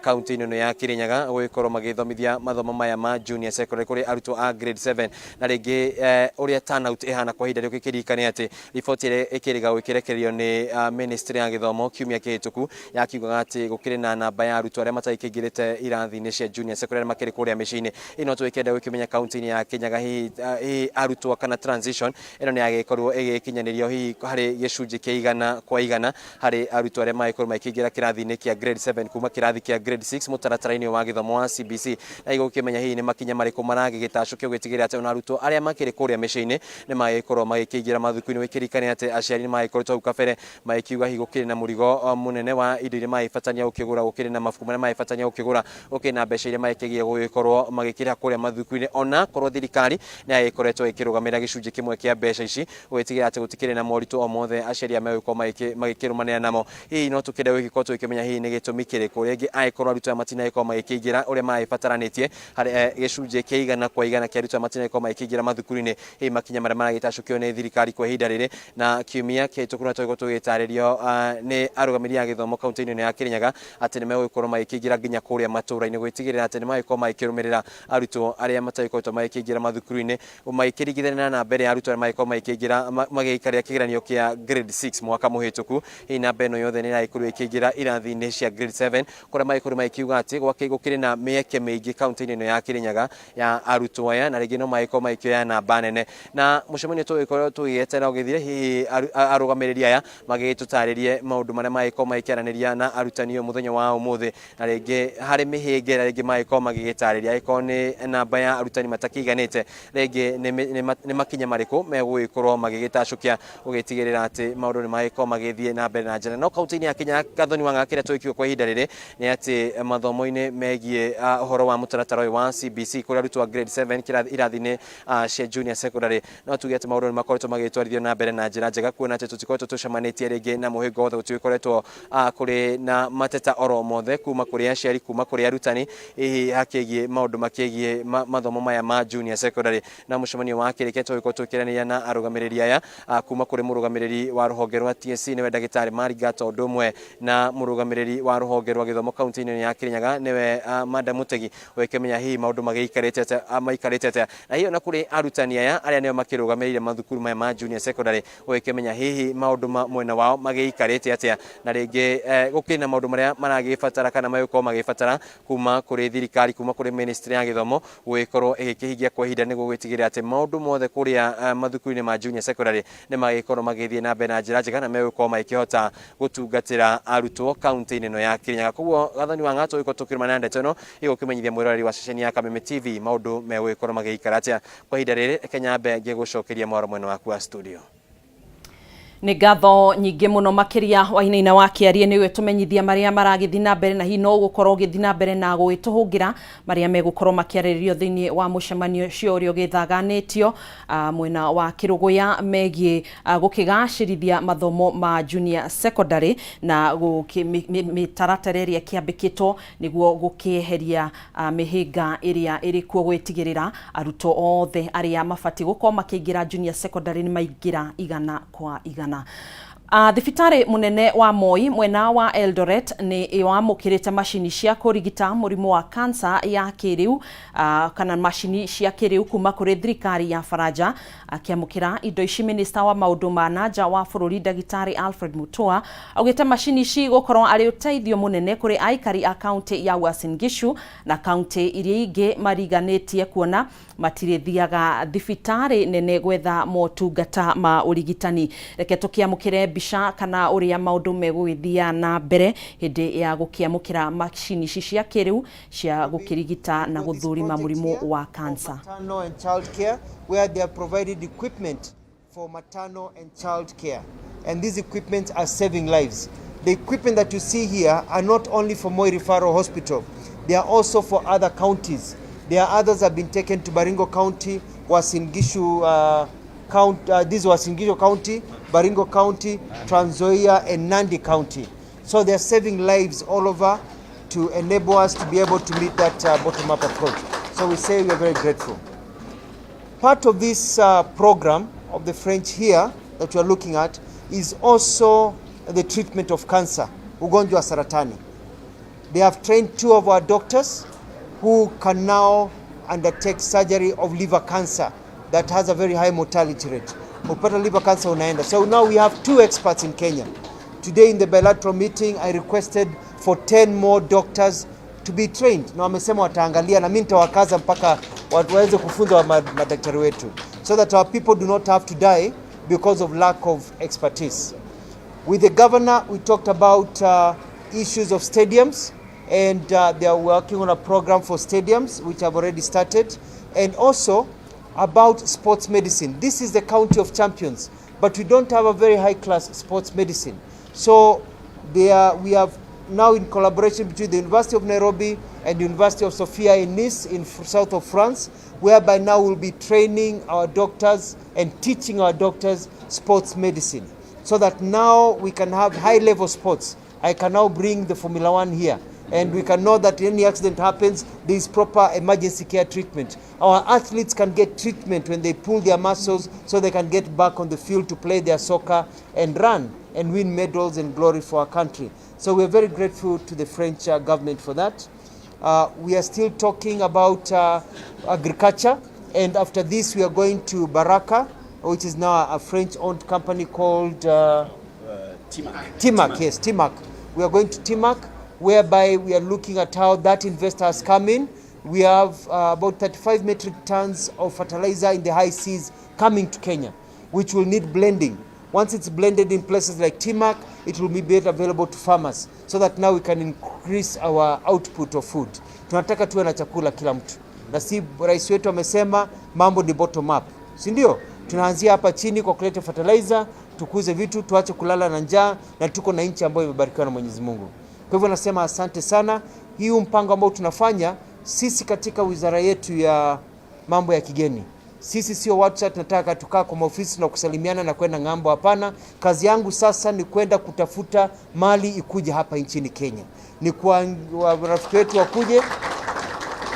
kaunti-inĩ ĩno ya Kĩrĩnyaga gũgĩkorwo magĩthomithia mathomo maya ma junior secondary kũrĩ arutwo a grade 7 na rĩngĩ ũrĩa turnout ĩhana kwa ihinda rĩu gĩkĩririkane atĩ riboti ĩrĩa ĩkĩrĩga gũkĩrekererio yakĩrekererio nĩ ministry ya gĩthomo kiumia kĩhĩtũku yakiugaga atĩ gũkĩrĩ na namba ya arutwo arĩa matakĩingĩrĩte irathi-inĩ cia junior secondary makĩrĩ kũrĩa mĩciĩ-inĩ. Ĩno tũgĩkĩenda gũkĩmenya kaunti-inĩ ya Kirinyaga hihi arutwo kana transition ĩno nĩ yagĩkorwo ĩgĩkinyanĩrio hihi harĩ gĩcunjĩ kĩa igana kwa igana harĩ arutwo arĩa magĩkorwo makĩingĩra kĩrathi-inĩ kĩa grade 7 kuma kĩrathi kĩa grade 6 mũtaratara-inĩ wa gĩthomo wa CBC, na igũkĩmenya hihi nĩ makinya marĩkũ maragĩgĩtacũkio gũtigĩrĩra atĩ ona arutwo arĩa makĩrĩ kũrĩa mĩciĩ-inĩ nĩ magĩkorwo magĩkĩingĩra mathukuru-inĩ. Gũkĩririkane atĩ aciari nĩ magĩkoretwo hau kabere magĩkiuga hihi gũkĩrĩ na mũrigo mũnene wa indo iria magĩbatania gũkĩgũra, gũkĩrĩ na mabuku marĩa magĩbatania gũkĩgũra, gũkĩrĩ na mbeca iria magĩkĩgia gũgĩkorwo magĩkĩrĩha kũrĩa mathukuru-inĩ, ona korwo thirikari nĩ yagĩkoretwo ĩkĩrũgamĩrĩra gĩcunjĩ kĩmwe kĩa mbeca ici gũgĩtigĩrĩra atĩ gũtikĩrĩ na moritũ o mothe aciari aya megũkorwo magĩkĩrũmanĩra namo. Hihi no tũkĩende gũgĩkorwo tũgĩkĩmenya hihi nĩ gĩtũmi kĩrĩkũ rĩngĩ angĩkorwo arutwo aya matinagĩkorwo magĩkĩingĩra ũrĩa magĩbataranĩtie harĩ gĩcunjĩ kĩa igana kwa igana kĩa arutwo aya matinagĩkorwo magĩkĩingĩra mathukuru-inĩ, hihi makinya marĩa maragĩtacũkio nĩ thirikari kwa ihinda rĩrĩ. Na kiumia kĩhĩtũku no tũgĩkorwo tũgĩtarĩrio nĩ arũgamĩrĩri a gĩthomo kaunti-inĩ ĩno ya Kirinyaga atĩ nĩ megũgĩkorwo magĩkĩingĩra nginya kũrĩa matũũra-inĩ gũgĩtigĩrĩra atĩ nĩ magĩkorwo magĩkĩrũmĩrĩra arutwo arĩa matagĩkoretwo magĩkĩingĩra mathukuru-inĩ magĩkĩringithania na namba ĩrĩa arutwo arĩa magĩkorwo magĩkĩingĩra magĩikarĩra kĩgeranio kĩa grade 6 mwaka mũhĩtũku. Hihi namba ĩno yothe nĩ ĩragĩkorwo ĩkĩingĩra irathi-inĩ cia grade 7 kũrĩa magĩkorwo magĩkiuga atĩ gwake gũkĩrĩ na mĩeke mĩingĩ kaunti-inĩ ĩno ya Kirinyaga ya arutwo aya na rĩngĩ no magĩkorwo magĩkĩoya namba nene. Na mũcemanio tũgĩkorwo tũgĩeterera ũgĩthire hihi arũgamĩrĩri aya magĩgĩtũtarĩrie maũndũ marĩa magĩkorwo magĩkĩaranĩria na arutani ũyũ mũthenya wa ũmũthĩ, na rĩngĩ harĩ mĩhĩnga ĩrĩa rĩngĩ magĩkorwo magĩgĩtarĩria angĩkorwo nĩ namba ya arutani matakĩiganĩte, rĩngĩ nĩ makinya marĩkũ megũgĩkorwo magĩgĩtacũkia gũgĩtigĩrĩra atĩ maũndũ nĩ magĩkorwo magĩthiĩ na mbere na njĩra. No kaunti-inĩ ya Kirinyaga Gathoni Wang'ang'a kĩrĩa tũgĩkiuga kwa ihinda rĩrĩ nĩ atĩ mathomo-inĩ megiĩ ũhoro wa mũtaratara ũyũ wa CBC kũrĩa arutwo a grade 7 irathi-inĩ cia junior secondary, no tuge atĩ maũndũ nĩ makoretwo magĩtwarithio na mbere na njĩra njega, kuona atĩ tũtikoretwo tũcemanĩtie rĩngĩ na mũhĩnga wothe, gũtigĩkoretwo kũrĩ na mateta oro mothe kuma kũrĩ aciari, kuma kũrĩ arutani hihi hakĩgiĩ maũndũ makĩgiĩ mathomo maya ma junior secondary. Na mũcemanio wa kĩrĩkia tũgĩkorwo tũkĩaranĩria na arũgamĩrĩri aya kuma kũrĩ mũrũgamĩrĩri wa rũhonge rwa TSC nĩwe ndagĩtarĩ Mariga, to ũndũ ũmwe na mũrũgamĩrĩri wa rũhonge rwa gĩthomo kaunti-inĩ ya Kirinyaga nĩwe Madam Mutegi, ũgĩkĩmenya hihi maũndũ magĩikarĩte atĩa maikarĩte atĩa, na hihi ona kũrĩ arutani aya arĩa nĩo makĩrũgamĩrĩire mathukuru maya ma junior secondary, ũgĩkĩmenya hihi maũndũ ma mwena wao magĩikarĩte atĩa, na rĩngĩ gũkĩrĩ na maũndũ marĩa maragĩbatara kana magĩkorwo magĩbatara kuma kũrĩ thirikari, kuma kũrĩ ministry ya gĩthomo gũgĩkorwo ĩgĩkĩhingia kwa ihinda nĩguo gwĩtigĩrĩra atĩ maũndũ mothe kũrĩa mathukuru-inĩ ma junior secondary nĩ magĩkorwo magĩthiĩ na mbere na njĩra njega na megũkorwo magĩkĩhota gũtungatĩra arutwo kaunti-inĩ ĩno ya Kirinyaga. Koguo Gathoni Wang'ang'a tũgĩkorwo tũkĩrũmana na ndeto ĩno ĩgũkĩmenyithia mwĩroreri wa ceceni ya Kameme TV maũndũ megũgĩkorwo magĩikara atĩa kwa ihinda rĩrĩ. Reke nyambe ngĩgũcokeria mwaro mwena waku wa studio. Nĩ ngatho nyingĩ mũno makĩria Wainaina wa Kĩarie nĩ ũgĩtũmenyithia marĩa maragĩthiĩ na mbere, na hihi no ũgũkorwo ũgĩthiĩ na mbere na gũgĩtũhũngĩra marĩa megũkorwo makĩarĩrĩrio thĩinĩ wa mũcemanio ũcio ũrĩa ũgĩthaganĩtio mwena wa Kĩrũgũya megiĩ gũkĩgacĩrithia mathomo ma junior secondary na mĩtaratara ĩrĩa ĩkĩambĩkĩtwo nĩguo gũkĩeheria mĩhĩnga ĩrĩa ĩrĩ kuo gwĩtigĩrĩra arutwo othe arĩa mabatiĩ gũkorwo makĩingĩra junior secondary nĩ maingĩra igana kwa igana. Thibitarĩ mũnene wa Moi mwena wa Eldoret nĩ wamũkĩrĩte macini cia kũrigita mũrimũ wa kansa ya kĩrĩu kana macini cia kĩrĩu kuma kũrĩ thirikari ya Faranja. Akĩamũkĩra indo ici, minista wa maũndũ ma nanja wa bũrũri ndagĩtarĩ Alfred Mutua augĩte macini ici gũkorwo arĩ ũteithio mũnene kũrĩ aikari a kaunti ya Uasin Gishu na kaunti iria ingĩ mariganĩtie, kuona matirĩthiaga thibitarĩ nene gwetha motungata ma ũrigitani. Reke tũkĩamũkĩre mbica kana ũrĩa maũndũ megũgĩthiia na mbere hĩndĩ ya gũkĩamũkĩra macini ici cia kĩrĩu cia gũkĩrigita na gũthũrima mũrimũ wa kansa. Maternal and child care, where they have provided equipment for maternal and child care. And these equipment are saving lives. The equipment that you see here are not only for Moi Referral Hospital, they are also for other counties. There are others have been taken to Baringo County, Uasin Gishu, this Uasin Gishu County, Baringo County, Trans Nzoia, and Nandi County. So they are saving lives all over to enable us to be able to meet that bottom-up approach. So we say we are very grateful. Part of this program of the French here that we are looking at is also the treatment of cancer, ugonjwa wa saratani. They have trained two of our doctors who can now undertake surgery of liver cancer that has a very high mortality rate. Upata liver cancer unaenda. So now we have two experts in Kenya. Today in the bilateral meeting I requested for 10 more doctors to be trained, na wamesema wataangalia, na mimi nitawakaza mpaka watu waweze kufunza wa madaktari wetu so that our people do not have to die because of lack of expertise. With the governor, we talked about issues of stadiums, and they are working on a program for stadiums, which have already started, and also about sports medicine. This is the county of champions, but we don't have a very high class sports medicine. So we have now, in collaboration between the University of Nairobi and the University of Sophia in Nice, in south of France, whereby now we'll be training our doctors and teaching our doctors sports medicine, so that now we can have high level sports. I can now bring the Formula One here, and we can know that any accident happens, there is proper emergency care treatment. Our athletes can get treatment when they pull their muscles so they can get back on the field to play their soccer and run and win medals and glory for our country. So we are very grateful to the French government for that. We are still talking about agriculture, and after this we are going to Baraka, which is now a French-owned company called Timac. Timac, yes, Timac. We are going to Timac, whereby we are looking at how that investor has come in. We have about 35 metric tons of fertilizer in the high seas coming to Kenya, which will need blending. Once it's blended in places like Timac, it will be made available to farmers so that now we can increase our output of food. Tunataka tuwe na chakula kila mtu, na si rais wetu amesema mambo ni bottom up, si ndio? Tunaanzia hapa chini kwa kuleta fertilizer, tukuze vitu, tuache kulala na njaa, na tuko na nchi ambayo imebarikiwa na Mwenyezi Mungu. Kwa hivyo nasema asante sana. Hii mpango ambao tunafanya sisi katika wizara yetu ya mambo ya kigeni, sisi sio watu sasa tunataka tukaa kwa maofisi na kusalimiana na kwenda ng'ambo. Hapana, kazi yangu sasa ni kwenda kutafuta mali ikuje hapa nchini Kenya, ni kwa rafiki wetu wakuje,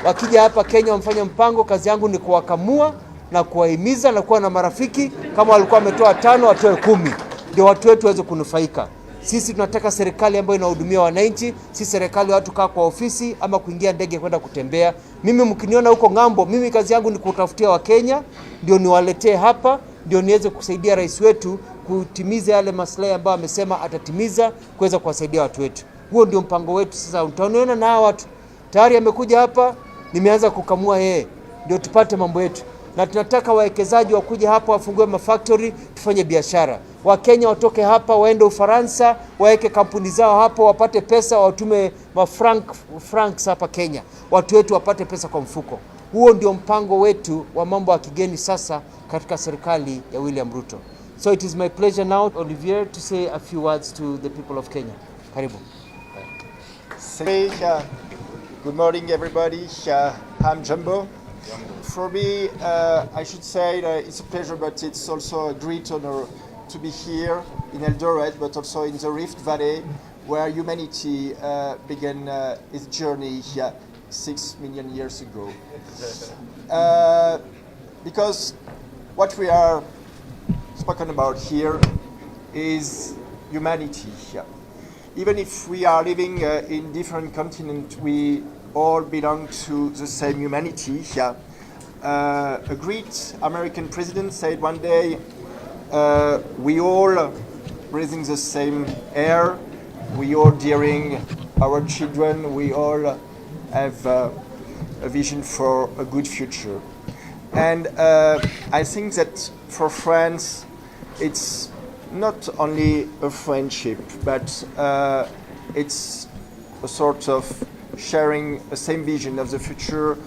wakija hapa Kenya wamfanye mpango. Kazi yangu ni kuwakamua na kuwahimiza na kuwa na marafiki. Kama walikuwa wametoa 5 watoe 10, ndio watu wetu waweze kunufaika. Sisi tunataka serikali ambayo inahudumia wananchi, si serikali watu kaa kwa ofisi ama kuingia ndege kwenda kutembea. Mimi mkiniona huko ng'ambo, mimi kazi yangu ni kutafutia Wakenya ndio niwaletee hapa, ndio niweze kusaidia rais wetu kutimiza yale maslahi ambayo amesema atatimiza, kuweza kuwasaidia watu wetu. Huo ndio mpango wetu sasa. Utaona na hawa watu tayari amekuja hapa, nimeanza kukamua yeye ndio tupate mambo yetu. Na tunataka wawekezaji wakuje hapa wafungue mafactory, tufanye biashara. Wakenya watoke hapa waende Ufaransa, waweke kampuni zao hapo, wapate pesa, watume francs hapa Kenya, watu wetu wapate pesa kwa mfuko. Huo ndio mpango wetu wa mambo ya kigeni sasa katika serikali ya William Ruto. So it is my pleasure now, Olivier, to say a few words to the people of Kenya. Karibu. Hey, good morning everybody. I'm Jumbo. For me, I should say that it's a pleasure, but it's also a great honor to be here in Eldoret, but also in the Rift Valley, where humanity began its journey 6 million years ago. Because what we are spoken about here is humanity. Even if we are living in different continents, we all belong to the same humanity. A great American president said one day, we all breathing the same air, we all daring our children, we all have a vision for a good future. And I think that for France, it's not only a friendship, but it's a sort of sharing the same vision of the future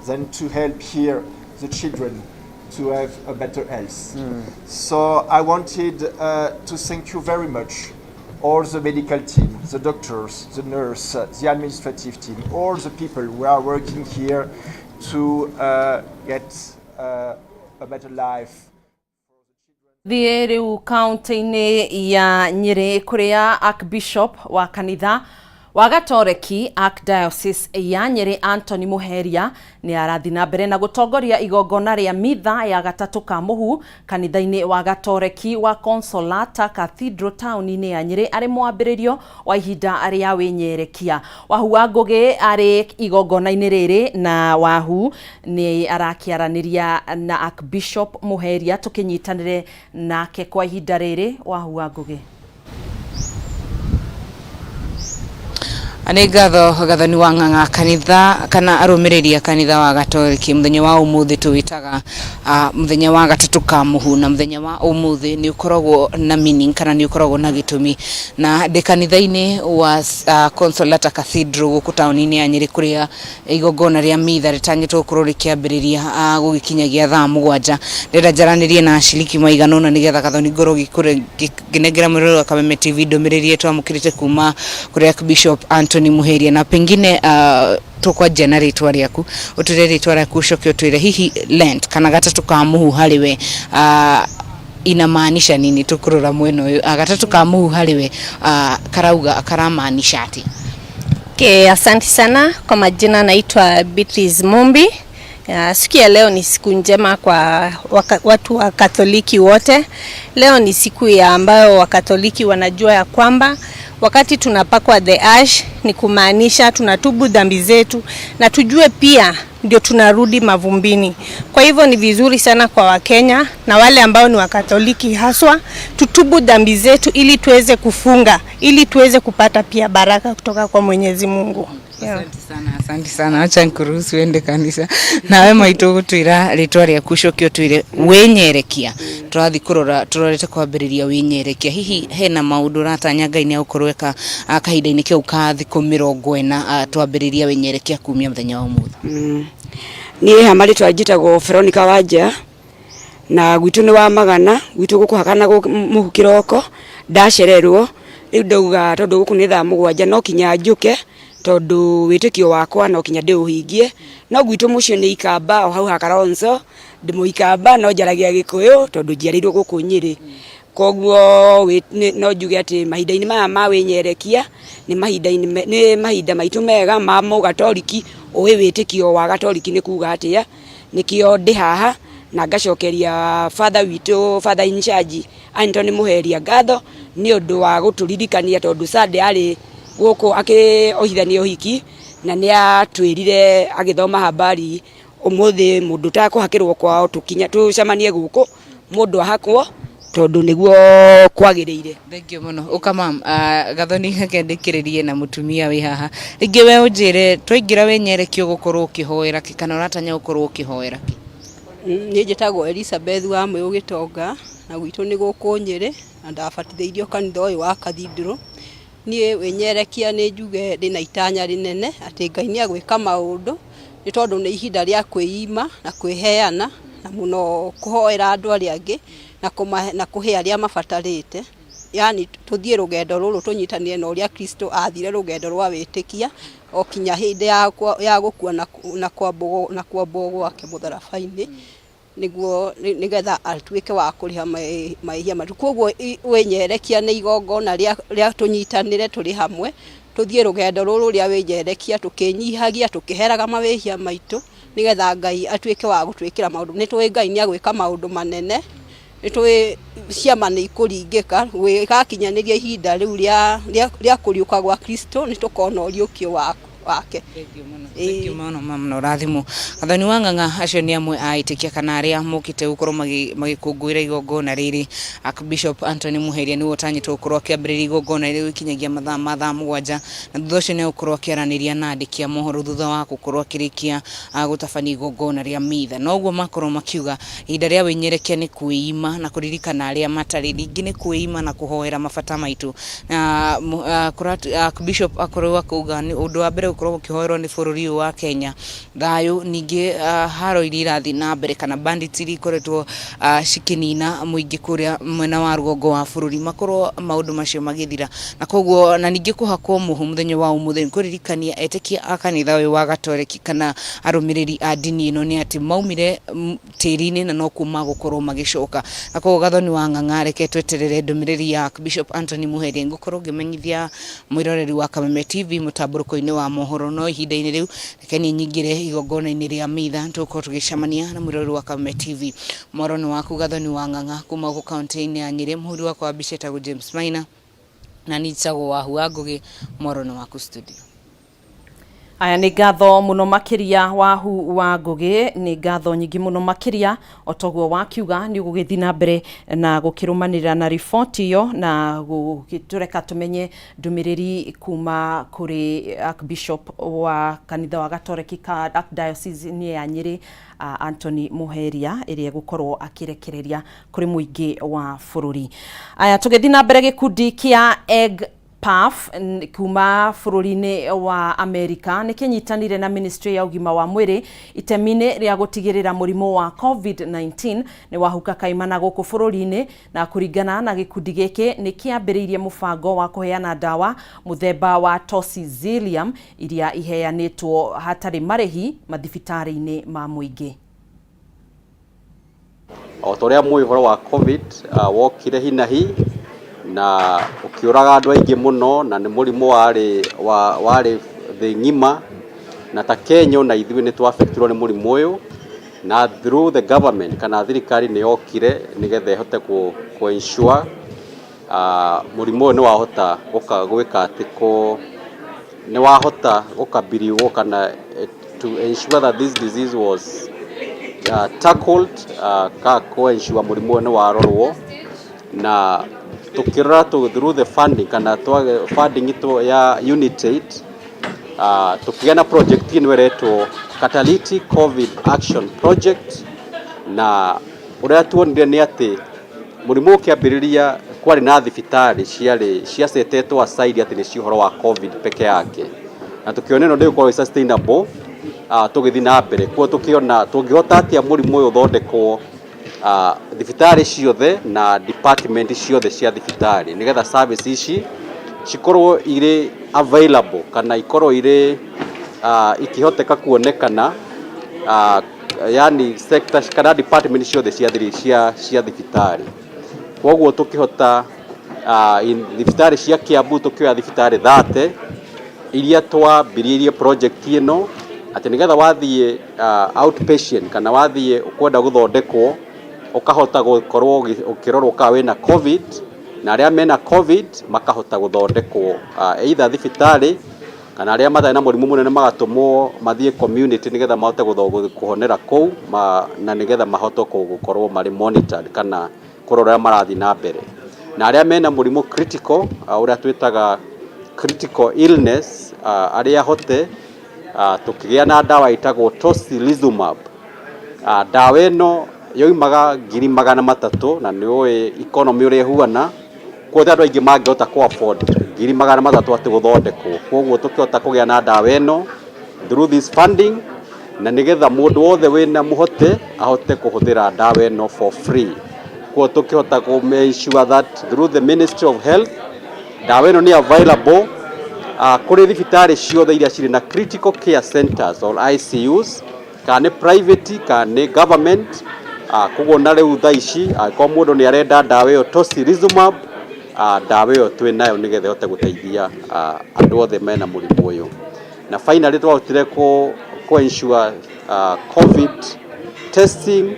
than to help here the children to have a better health. So I wanted to thank you very much, all the medical team, the doctors, the nurse, the administrative team, all the people who are working here to get a better life. Thiĩ rĩu kaunti-inĩ ya Nyĩrĩ kũrĩa Archbishop wa kanitha Wa Gatoreki Archdiocese ya Nyeri Anthony Muheria nĩ arathiĩ na mbere na gũtongoria igongona rĩa mitha ya gatatũ ka mũhu kanitha-inĩ wa Gatoreki wa Consolata Cathedral taũni-inĩ ya Nyeri arĩ mwambĩrĩrio wa ihinda rĩa wĩnyerekia. Wahu wa Ngũgĩ arĩ igongona-inĩ rĩrĩ na Wahu nĩ arakĩaranĩria na Archbishop Muheria tũkĩnyitanĩre nake kwa ihinda rĩrĩ. Wahu wa Ngũgĩ. Nĩ ngatho Gathoni wa Ng'ang'a. Kanitha kana arũmĩrĩri a kanitha wa Gatoriki, mũthenya wa ũmũthĩ tũwĩtaga mũthenya wa gatatũ ka mũhu, na mũthenya wa ũmũthĩ nĩ ũkoragwo na meaning kana nĩ ũkoragwo na gĩtũmi. Na ndĩ kanitha-inĩ wa Consolata Cathedral gũkũ taũni-inĩ ya Nyĩrĩ, kũrĩa igongona rĩa mitha rĩtanyĩtwo gũkorwo rĩkĩambĩrĩria gũgĩkinyagia thaa 7. Ndĩrenda njaranĩrie na aciriki maigana ũna nĩgetha Gathoni ngorwo ngĩnengera mwĩroreri wa Kameme TV ndũmĩrĩri twamũkĩrĩte kuma kũrĩ Archbishop Anthony Muheria. Na pengine tũkwanjia na rĩtwa rĩaku, ũtwĩre rĩtwa rĩaku, ũcoke ũtwĩre hihi Lent kana gatatũ ka mũhu harĩ we inamaanisha nini. Tũkũrora mwena ũyũ, gatatũ ka mũhu harĩ we karauga karamaanisha atĩ? Okay, asante sana. Kwa majina naitwa Beatrice Mumbi. Siku ya leo ni siku njema kwa watu wa Katoliki wote. Leo ni siku ya ambayo Wakatoliki wanajua ya kwamba wakati tunapakwa the ash ni kumaanisha tunatubu dhambi zetu na tujue pia ndio tunarudi mavumbini. Kwa hivyo ni vizuri sana kwa Wakenya na wale ambao ni Wakatoliki haswa tutubu dhambi zetu ili tuweze kufunga, ili tuweze kupata pia baraka kutoka kwa Mwenyezi Mungu. Yeah. Asante sana, asante sana. Acha nkuruhusu uende kanisa. Nawe maitũ, gũtwĩra rĩtwa rĩaku, ũcoke ũtwĩre wĩnyerekia. Tũrathiĩ kũrora, tũrorete kwambĩrĩria wĩnyerekia, hihi hena maũndũ ũratanya Ngai nĩ agũkorwo eka kahinda-inĩ kau ka thikũ 40 twambĩrĩria wĩnyerekia kumia mũthenya wa ũmũthĩ? Niĩ ha marĩtwa njĩtagwo Veronica Wanja, na gwitũ nĩ wa Magana, gwitũ gũkũhakana mũhu kĩroko. Ndacererwo rĩu, ndauga tondũ gũkũ nĩ thaa 7, no kinya njũke tondũ wĩtĩkio wakwa no kinya ndĩũhingie. No gwitũ mũciĩ nĩ Ikamba, o hau ha Karonzo. Ndĩ Mũikamba no njaragia Gĩkũyũ tondũ njiarĩirwo gũkũ Nyĩrĩ. Koguo no njuge atĩ mahinda-inĩ maya ma wĩnyerekia nĩ mahinda-inĩ nĩ mahinda maitũ mega ma mũgatoriki. Ũĩ wĩtĩkio wa Gatoriki nĩ kuga atĩa, nĩkĩo ndĩ haha, na ngacokeria father witũ, father in charge Anthony Muheria, ngatho nĩ ũndũ wa gũtũririkania, tondũ Sunday arĩ gũkũ akĩohithania ũhiki na nĩ atwĩrire agĩthoma habari ũmũthĩ mũndũ ũtakũhakĩrwo kwao tũkinya tũcemanie gũkũ mũndũ ahakwo tondũ nĩguo kwagĩrĩire. Thank you mũno. Ũka mam, Gathoni, reke ndĩkĩrĩrie na mũtumia wĩ haha rĩngĩ. We ũnjĩre, twaingĩra wĩnyerekio gũkorwo ũkĩhoera kĩ, kana ũratanya gũkorwo ũkĩhoera kĩ? Niĩ njĩtagwo Elizabeth wa Mwĩũ Gĩtonga, na gwitũ nĩ gũkũ Nyĩrĩ, na ndabatithĩirio kanitha ũyũ wa Cathedral. Niĩ wĩnyerekia nĩ njuge ndĩna itanya rĩnene atĩ Ngai nĩ agwĩka maũndũ, nĩ tondũ nĩ ihinda rĩa kwĩima na kwĩheana, na mũno kũhoera andũ arĩa angĩ na kũhe arĩa mabatarĩte. Yani tũthiĩ rũgendo rũrũ tũnyitanĩre na ũrĩa Kristo athire rũgendo rwa wĩtĩkia o kinya hĩndĩ ya gũkua na kwambwo gwake mũtharaba-inĩ, nĩguo nĩgetha atuĩke wa kũrĩha mahĩtia maitũ. Koguo wĩnyerekia nĩ igongona rĩa tũnyitanĩre tũrĩ hamwe, tũthiĩ rũgendo rũrũ rĩa wĩnyerekia tũkĩnyihagia, tũkĩheraga mawĩhia maitũ, nĩgetha Ngai atuĩke wa gũtwĩkĩra maũndũ. Nĩ tũĩ Ngai nĩ agwĩka maũndũ manene, nĩ tũĩ ciama nĩ ikũringĩka gwĩgakinyanĩria ihinda rĩu rĩa kũriũka gwa Kristo, nĩ tũkona ũriũkio wake. Thank you mũno mam, na ũrathimwo. Gathoni wa Ng'ang'a, acio nĩ amwe a ĩtĩkia kana arĩa mokĩte gũkorwo magĩkũngũĩra igongona rĩrĩ. Archbishop Anthony Muheria nĩwe ũtanyĩtwo gũkorwo akĩambĩrĩria igongona rĩrĩ gũkinyagia mathaa ma thaa 7, na thutha ũcio nĩ egũkorwo akĩaranĩria na andĩki a mohoro thutha wa gũkorwo akĩrĩkia gũtabania igongona rĩa mitha. Na ũguo makorwo makiuga ihinda rĩa wĩnyerekia nĩ kwĩima na kũririkana arĩa matarĩ, ningĩ nĩ kwĩima na kũhoera mabata maitũ. Na Archbishop akorwo akauga nĩ ũndũ wa mbere gũkorwo Ũkorwo ũkĩhoerwo nĩ bũrũri ũyũ wa Kenya thayũ. Ningĩ haro iria irathiĩ na mbere kana bandits iria ikoretwo cikĩnina mũingĩ kũrĩa mwena wa rũgongo wa bũrũri, makorwo maũndũ macio magĩthira. Na koguo na ningĩ kũhakwo mũhu mũthenya wa ũmũthĩ nĩ kũririkania etĩkia a kanitha ũyũ wa Gatoreki kana arũmĩrĩri a ndini ĩno nĩ atĩ maumire tĩri-inĩ na nokuo magũkorwo magĩcoka. Na koguo Gathoni wa Ng'ang'a, reke tweterere ndũmĩrĩri ya Bishop Anthony Muheria. Ngũkorwo ngĩmenyithia mwĩroreri wa Kameme TV mũtambũrũko-inĩ wa mohoro, no ihinda-inĩ rĩu reke niĩ nyingĩre igongona-inĩ rĩa mitha, tũgũkorwo tũgĩcemania na mwĩroreri wa Kameme TV. Mwaro nĩ waku Gathoni wa Ng'ang'a kuma gũkũ kaũntĩ-inĩ ya Nyĩrĩ. Mũhũri wakwa wa mbica etagwo James Maina na niĩ njĩtagwo Wahu wa Ngũgĩ. Mwaro nĩ waku studio. Aya, nĩ ngatho mũno makĩria Wahu wa Ngũgĩ, nĩ ngatho nyingĩ mũno makĩria. O toguo wakiuga, nĩ ũgũgĩthiĩ na mbere na gũkĩrũmanĩrĩra na riboti ĩyo na gũgĩtũreka tũmenye ndũmĩrĩri kuma kũrĩ Archbishop wa kanitha wa Gatoreki ka Archdiocese ya Nyĩrĩ, Anthony Muheria, ĩrĩa egũkorwo akĩrekereria kũrĩ mũingĩ wa bũrũri. Aya, tũgĩthiĩ na mbere, gĩkundi kĩa Egg PAF kuma bũrũri-inĩ wa Amerika nĩ kĩnyitanire na Ministry ya ũgima wa mwĩrĩ itemi-inĩ rĩa gũtigĩrĩra mũrimũ wa COVID-19 nĩ wahuka kaimana gũkũ bũrũri-inĩ. Na kũringana na gĩkundi gĩkĩ, nĩ kĩambĩrĩirie mũbango wa kũheana ndawa mũthemba wa Tocilizumab iria iheanĩtwo hatarĩ marĩhi mathibitarĩ-inĩ ma mũingĩ. O ta ũrĩa mũĩ, ũhoro wa COVID wokire hinahi na ũkĩũraga andũ aingĩ mũno, na nĩ mũrimũ warĩ thĩ ng'ima, na ta Kenya ona ithuĩ nĩ twaffectirwo nĩ mũrimũ ũyũ. Na through the government kana thirikari nĩ yokire nĩgetha ĩhote kũ ensure mũrimũ ũyũ nĩ wahota gwĩka atĩ nĩ wahota gũkabiriwo kana to ensure that this disease was tackled, ka kũ ensure mũrimũ ũyũ nĩ warorwo. Na tukirora through the funding kana funding itu ya Unitaid, tukigĩa na project ĩno ĩretwo Catalytic COVID Action Project. Na ũrĩa tuonire nĩ atĩ mũrimũ ũkĩambĩrĩria kwarĩ na thibitarĩ ciarĩ ciacetetwo aside atĩ nĩ cia ũhoro wa COVID peke yake, na tũkĩona ĩno ndĩgũkorwo ĩ sustainable tũgĩthiĩ na mbere. Kuo tũkĩona tũngĩhota atĩa mũrimũ ũyũ ũthondekwo thibitarĩ ciothe na department ciothe cia thibitarĩ, nĩgetha service ici cikorwo irĩ available kana ikorwo irĩ ikĩhoteka kuonekana, yani sector kana department ciothe cia thibitarĩ. Koguo tũkĩhota thibitarĩ cia Kiambu, tũkĩoya thibitarĩ 30 iria twambĩrĩirie project ĩno, atĩ nĩgetha wathiĩ outpatient kana wathiĩ kwenda gũthondekwo, ũkahota gũkorwo ũkĩrorwo kana wĩna COVID, na arĩa mena COVID makahota gũthondekwo either thibitarĩ kana arĩa matarĩ na mũrimũ mũnene magatũmwo mathiĩ community nĩgetha mahote kũhonera kũu na nĩgetha mahote gũkorwo marĩ monitored kana kũrora ũrĩa marathiĩ na mbere. Na arĩa mena mũrimũ critical, ũrĩa twĩtaga critical illness, arĩa hote, tũkĩgĩa na ndawa ĩtagwo tocilizumab. Ndawa ĩno yoimaga 300,000, na nĩ ũĩ economy ũrĩa ĩhuana, kuo andũ aingĩ mangĩhota kũ afford 300,000 atĩ gũthondekwo. Koguo tũkĩhota kũgĩa na ndawa ĩno through this funding, na nĩgetha mũndũ wothe wĩna mũhote ahote kũhũthĩra ndawa ĩno for free. Koguo tũkĩhota kũ make sure that through the Ministry of Health ndawa ĩno nĩ available kũrĩ thibitarĩ ciothe iria cirĩ na critical care centers or ICUs, kana nĩ private kana nĩ government. Koguo na rĩu thaa ici angĩkorwo mũndũ nĩ arenda ndawa ĩyo tocilizumab, ndawa ĩyo twĩ nayo nĩgetha ĩhote gũteithia andũ othe mena mũrimũ ũyũ. Na finally twahotire kũ ensure COVID testing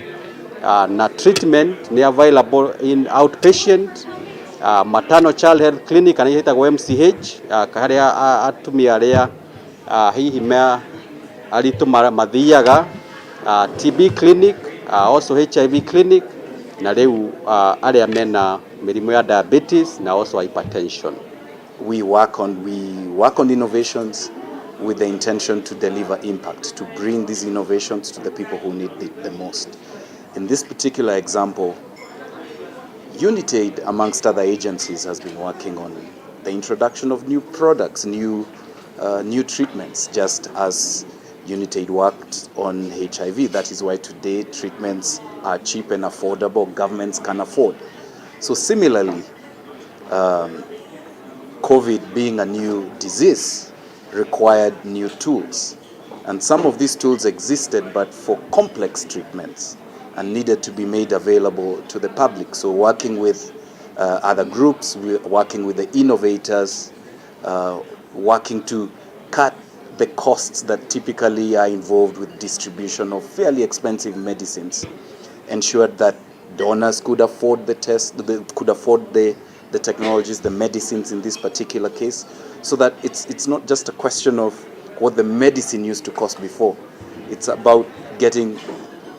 na treatment nĩ available in outpatient, maternal child health clinic kana ĩtagwo MCH, harĩa atumia arĩa hihi me aritũ mathiaga, TB clinic, also HIV clinic, na rĩu arĩa mena mĩrimũ ya diabetes na also hypertension. We work on innovations with the intention to deliver impact, to bring these innovations to the people who need it the most. In this particular example, Unitaid, amongst other agencies, has been working on the introduction of new products, new new treatments, just as Unitaid worked on HIV. That is why today treatments are cheap and affordable, governments can afford. So similarly, COVID being a new disease required new tools. And some of these tools existed, but for complex treatments and needed to be made available to the public. So working with other groups, working with the innovators, working to cut the costs that typically are involved with distribution of fairly expensive medicines, ensured that donors could afford the test, could afford the technologies, the medicines in this particular case, so that it's not just a question of what the medicine used to cost before. It's about getting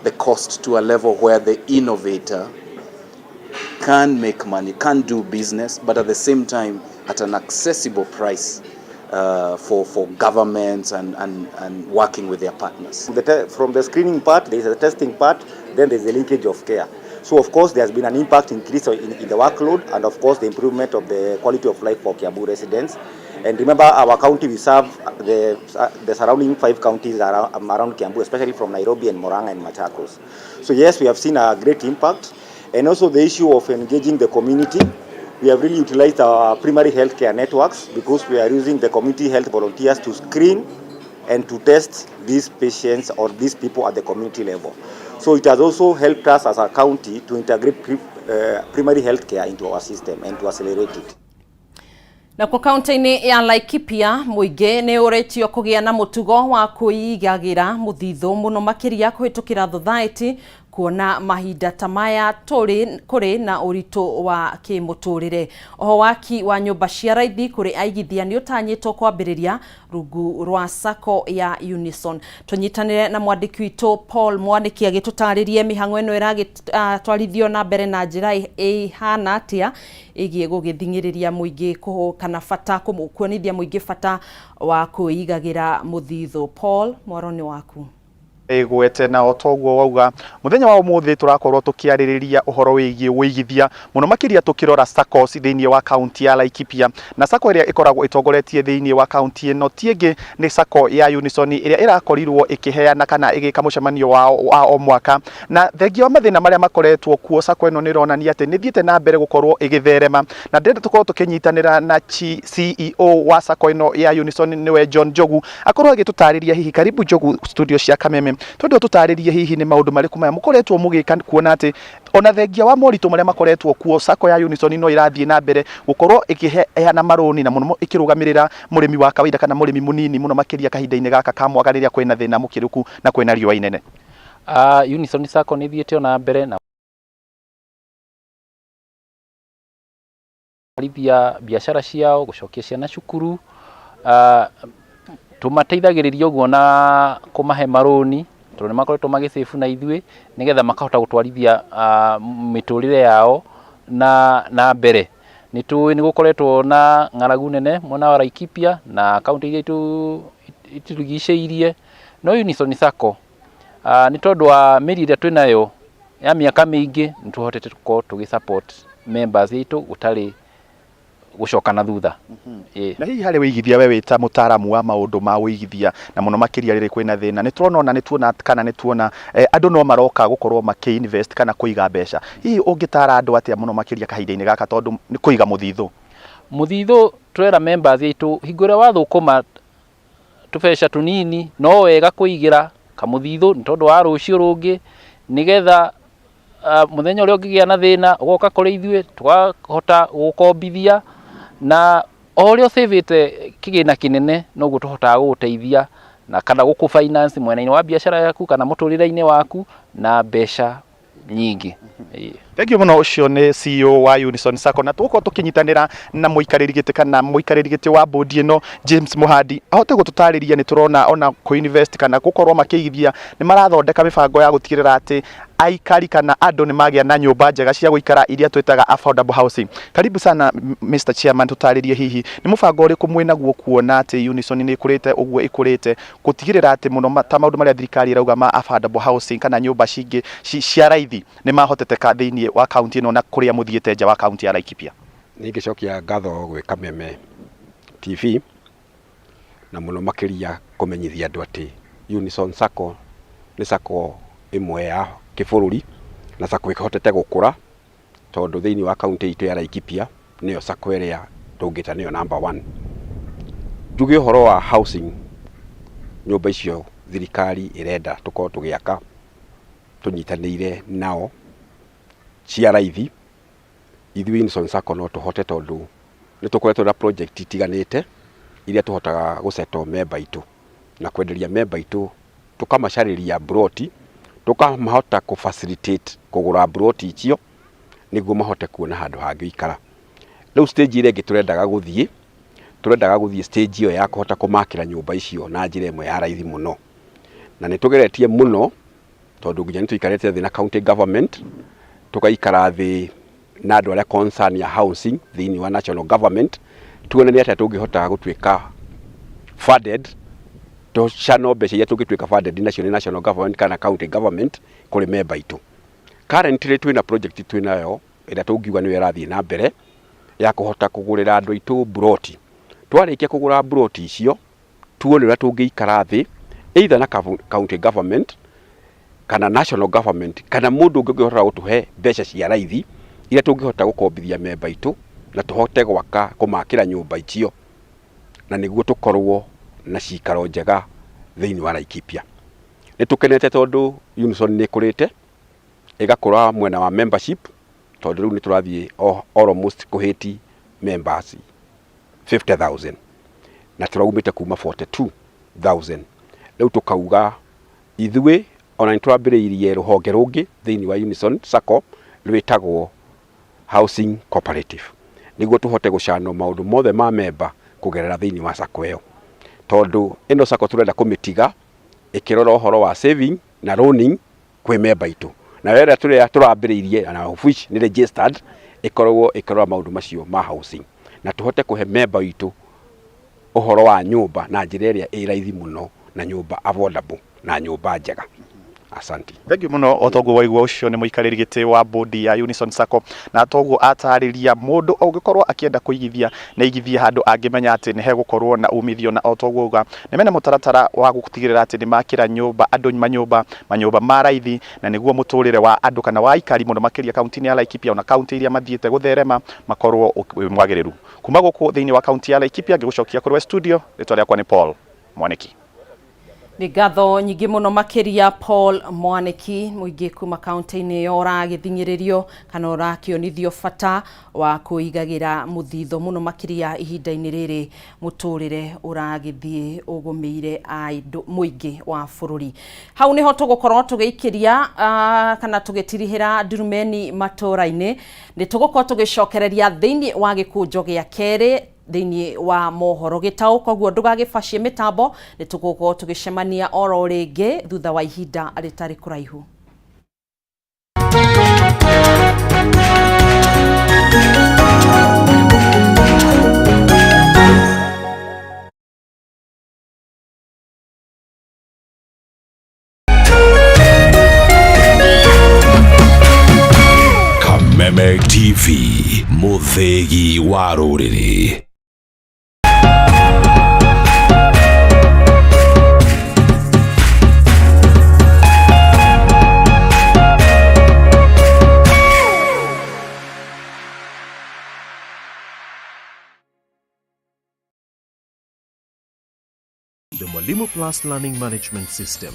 the cost to a level where the innovator can make money, can do business, but at the same time at an accessible price for governments and working with their partners. From the screening part, there is a testing part, then there is the linkage of care. So of course there has been an impact increase in the workload and of course the improvement of the quality of life for Kiambu residents. And remember, our county, we serve the surrounding 5 counties around Kiambu, especially from Nairobi and Murang'a and Machakos. So yes, we have seen a great impact. And also the issue of engaging the community. We have really utilized our primary healthcare networks because we are using the community health volunteers to screen and to test these patients or these people at the community level. So it has also helped us as a county to integrate primary healthcare into our system and to accelerate it. Na kwa kaunti-inĩ ya Laikipia mũingĩ nĩ ũrĩtio kũgĩa na mũtugo wa kwĩigagĩra mũthithũ mũno makĩria kũhĩtũkĩra thothaitĩ kuona mahinda ta maya kũrĩ na ũritũ wa kĩmũtũrĩre. Oho waki wa nyũmba cia raithi kũrĩ aigithia nĩ ũtanyĩtwo kwambĩrĩria rungu rwa sacco ya Unison. Tũnyitanĩre na mwandĩki witũ Paul Mwanĩki agĩtũtarĩrie mĩhang'o ĩno ĩragĩtwarithio na mbere na njĩra ĩhana atĩa ĩgiĩ gũgĩthing'ĩrĩria mũingĩ kana bata kuonithia mũingĩ bata wa kwĩigagĩra mũthithũ. Paul, mwaro nĩ waku. Igwete na otoguo wauga muthenya wa umuthi turakorwo tukiaririria uhoro wigie wigithia muno makiria tukirora SACCOs thiini wa kaunti ya Laikipia na SACCO iria ikoragwo itongoretie thiini wa kaunti ino ti ni SACCO ya Unison iria irakorirwo ikiheana kana igika mucemanio wao wa o mwaka na thengia wa mathina maria makoretwo kuo SACCO ino nironania ati nithiite na mbere gukorwo igitherema na ndenda tukorwo tukinyitanira na CEO wa SACCO ino ya Unison niwe John Njogu akorwo agitutariria hihi. Karibu Njogu studio cia Kameme. Tondu tutaririe hihi ni maundu mariku maya mukoretwo mugika kuona ati ona thengia wa moritu maria makoretwo kuo SACCO ya Unison no irathie na mbere gukorwo ikiheana maroni na muno ikirugamirira murimi wa kawaida kana murimi munini muno makiria kahinda-ini gaka ka mwaka riria kwina thina mukiruku na kwina riua inene. Unison SACCO ni thiete ona mbere na rithia biashara ciao gucokia ciana cukuru tumateithagĩrĩria ũguo na kũmahe marũni tondũ nĩ makoretwo magĩcĩbu na ithuĩ nĩgetha makahota gũtwarithia mĩtũrĩre yao na mbere. Nĩ tũĩ nĩ gũkoretwo na ng'aragu nene mwena wa Laikipia na kaunti iria itũrigicĩirie, no Unison SACCO nĩ tondũ wa mĩri ĩrĩa twĩnayo ya mĩaka mĩingĩ nĩ tũhotete gũkorwo tũgĩ support members aitũ gũtarĩ gucoka na thutha. Na hihi harĩ wĩigithia we wĩta mũtaaramu wa maũndũ ma wĩigithia na mũno makĩria rĩrĩ kwĩna thĩna nĩ tũrona ona nĩ tuona kana nĩ tuona andũ no maroka gũkorwo makĩ invest kana kũiga mbeca, hihi ũngĩtara andũ atĩa mũno makĩria kahinda-inĩ gaka tondũ nĩ kũiga mũthithũ? Mũthithũ twera members aitũ hingo ĩrĩa wathũkũma tũbeca tũnini no wega kũigĩra kamũthithũ nĩ tondũ wa rũciũ rũngĩ nĩgetha mũthenya ũrĩa ũngĩgĩa na thĩna ũgoka kũrĩ ithuĩ tũkahota gũgũkombithia na o ũrĩa ũcĩvĩte kĩgĩna kĩnene noguo tũhotaga gũgũteithia na kana gũkũ finance mwena-inĩ wa biacara yaku kana mũtũrĩre-inĩ waku na mbeca nyingĩ. Thank you muno. Ucio ni CEO wa Unison SACCO na tugukorwo tukinyitanira na muikariri giti kana muikariri giti wa board ino James Muhandi ahote gututariria. Ni turona ona ku invest kana gukorwo makiigithia ni marathondeka mibango ya gutigirira ati aikari kana andu ni magia na nyumba njega cia guikara iria twitaga affordable housing. Karibu sana Mr Chairman, tutaririe hihi ni mubango uriku mwinaguo kuona ati Unison ni ikurite uguo ikurite gutigirira ati muno ta maundu maria thirikari irauga ma affordable housing kana nyumba cingi cia raithi ni mahoteteka thiini wa kaunti ino na kuria muthiite nja wa kaunti ya Laikipia. Ningicokia ngatho gwĩ Kameme TV Na mũno makĩria kũmenyithia andũ atĩ Unison Sacco nĩ sacco ĩmwe ya kĩbũrũri na sacco ĩhotete gũkũra, tondũ thĩinĩ wa kaunti itũ ya Laikipia nĩyo sacco ĩrĩa tũngĩta nĩyo number one. Njuge ũhoro wa housing, nyũmba icio thirikari ĩrenda tũkorwo tũgĩaka tũnyitanĩire nao cia raithi. Ithuĩ Unison Sacco no tũhote, tondũ nĩ tũkoretwo na project itiganĩte iria tũhotaga gũsettle member itũ na kwenderia member itũ, tũkamacarĩria mburoti, tũkamahota kũ facilitate kũgũra mburoti icio nĩguo mahote kuona handũ hangĩikara. Rĩu stage ĩrĩa ĩngĩ tũrendaga gũthiĩ stage ĩyo ya kũhota kũmakĩra nyũmba icio na njĩra ĩmwe ya raithi mũno, na nĩ tũgeretie mũno, tondũ nginya nĩ tũikarĩte thĩ na county government, tũgaikara thĩ na andũ arĩa concern ya housing thĩinĩ wa national government, tuone nĩ atĩa tũngĩhota gũtuĩka funded, tũcano mbeca iria tũngĩtuĩka funded nacio nĩ national government kana county government kũrĩ member itũ. Currently twĩna project twĩnayo ĩrĩa tũngiuga nĩyo ĩrathiĩ na mbere ya kũhota kũgũrĩra andũ aitũ mburoti. Twarĩkia kũgũra mburoti icio, tuone ũrĩa tũngĩikara thĩ either na county government kana national government kana mũndũ ũngĩ ũngĩhota gũtũhe mbeca cia raithi iria tũngĩhota gũkombithia memba itũ na tũhote gwaka kũmakĩra nyũmba icio, na nĩguo tũkorwo na cikaro njega thĩinĩ wa Laikipia. Nĩ tũkenete tondũ Unison nĩ ĩkũrĩte, ĩgakũra mwena wa membership, tondũ rĩu nĩ tũrathiĩ almost kũhĩti members 50,000 na tũraumĩte kuma 42,000. Rĩu tũkauga ithuĩ ona nĩ tũrambĩrĩirie rũhonge rũngĩ thĩinĩ wa Unison Sacco rwĩtagwo Housing Cooperative, nĩguo tũhote gũcano maũndũ mothe ma memba kũgerera thĩinĩ wa sacco ĩyo, tondũ ĩno sacco tũrenda kũmĩtiga ĩkĩrora ũhoro wa saving na loaning kwĩ memba itũ, nayo ĩrĩa tũrĩa tũrambĩrĩirie na of which nĩ registered ĩkoragwo ĩkĩrora maũndũ macio ma housing, na tũhote kũhe memba witũ ũhoro wa nyũmba na njĩra ĩrĩa ĩ raithi mũno, na nyũmba affordable na nyũmba njega. Asante. Thank you muno. O toguo waigua, ũcio nĩ mũikarĩri gĩtĩ wa bodi ya Unison Sacco, na toguo atarĩria mũndũ ũngĩkorwo akĩenda kũigithia nĩ aigithie handũ angĩmenya atĩ nĩ hegũkorwo na umithio. Na o toguo auga nĩ mena mũtaratara wa gũtigĩrĩra atĩ nĩ makĩra nyũmba andũ manyũmba ma raithi, na nĩguo mũtũrĩre wa andũ kana wa aikari mũno makĩria kaunti-inĩ ya Laikipia ona kaunti iria mathiĩte gũtherema makorwo wĩ mwagĩrĩru. Kuma gũkũ thĩinĩ wa kaunti ya Laikipia, ngĩgũcokia kũrĩ we studio, rĩtwa rĩakwa nĩ Paul Mwaniki. Nĩ ngatho nyingĩ mũno makĩria Paul Mwaniki. Mũingĩ kuma kaunti-inĩ ĩyo ũragĩthing'ĩrĩrio kana ũrakĩonithio bata wa kũigagĩra mũthitho mũno makĩria ihinda-inĩ rĩrĩ mũtũrĩre ũragĩthiĩ ũgũmĩire andũ mũingĩ wa bũrũri. Hau nĩho tũgũkorwo tũgĩikĩria kana tũgĩtirihĩra ndurumeni matũra-inĩ. Nĩ tũgũkorwo tũgĩcokereria thĩinĩ wa gĩkũnjo gĩa kerĩ thĩinĩ wa mohoro gĩtaũ, koguo ndũgagĩbacie mĩtambo, nĩ tũgũkorwo tũgĩcemania oro rĩngĩ thutha wa ihinda rĩtarĩ kũraihu. Kameme TV, mũthĩgi wa rũrĩrĩ. The Mwalimu Plus Learning Management System,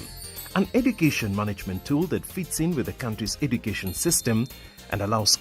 an education management tool that fits in with the country's education system and allows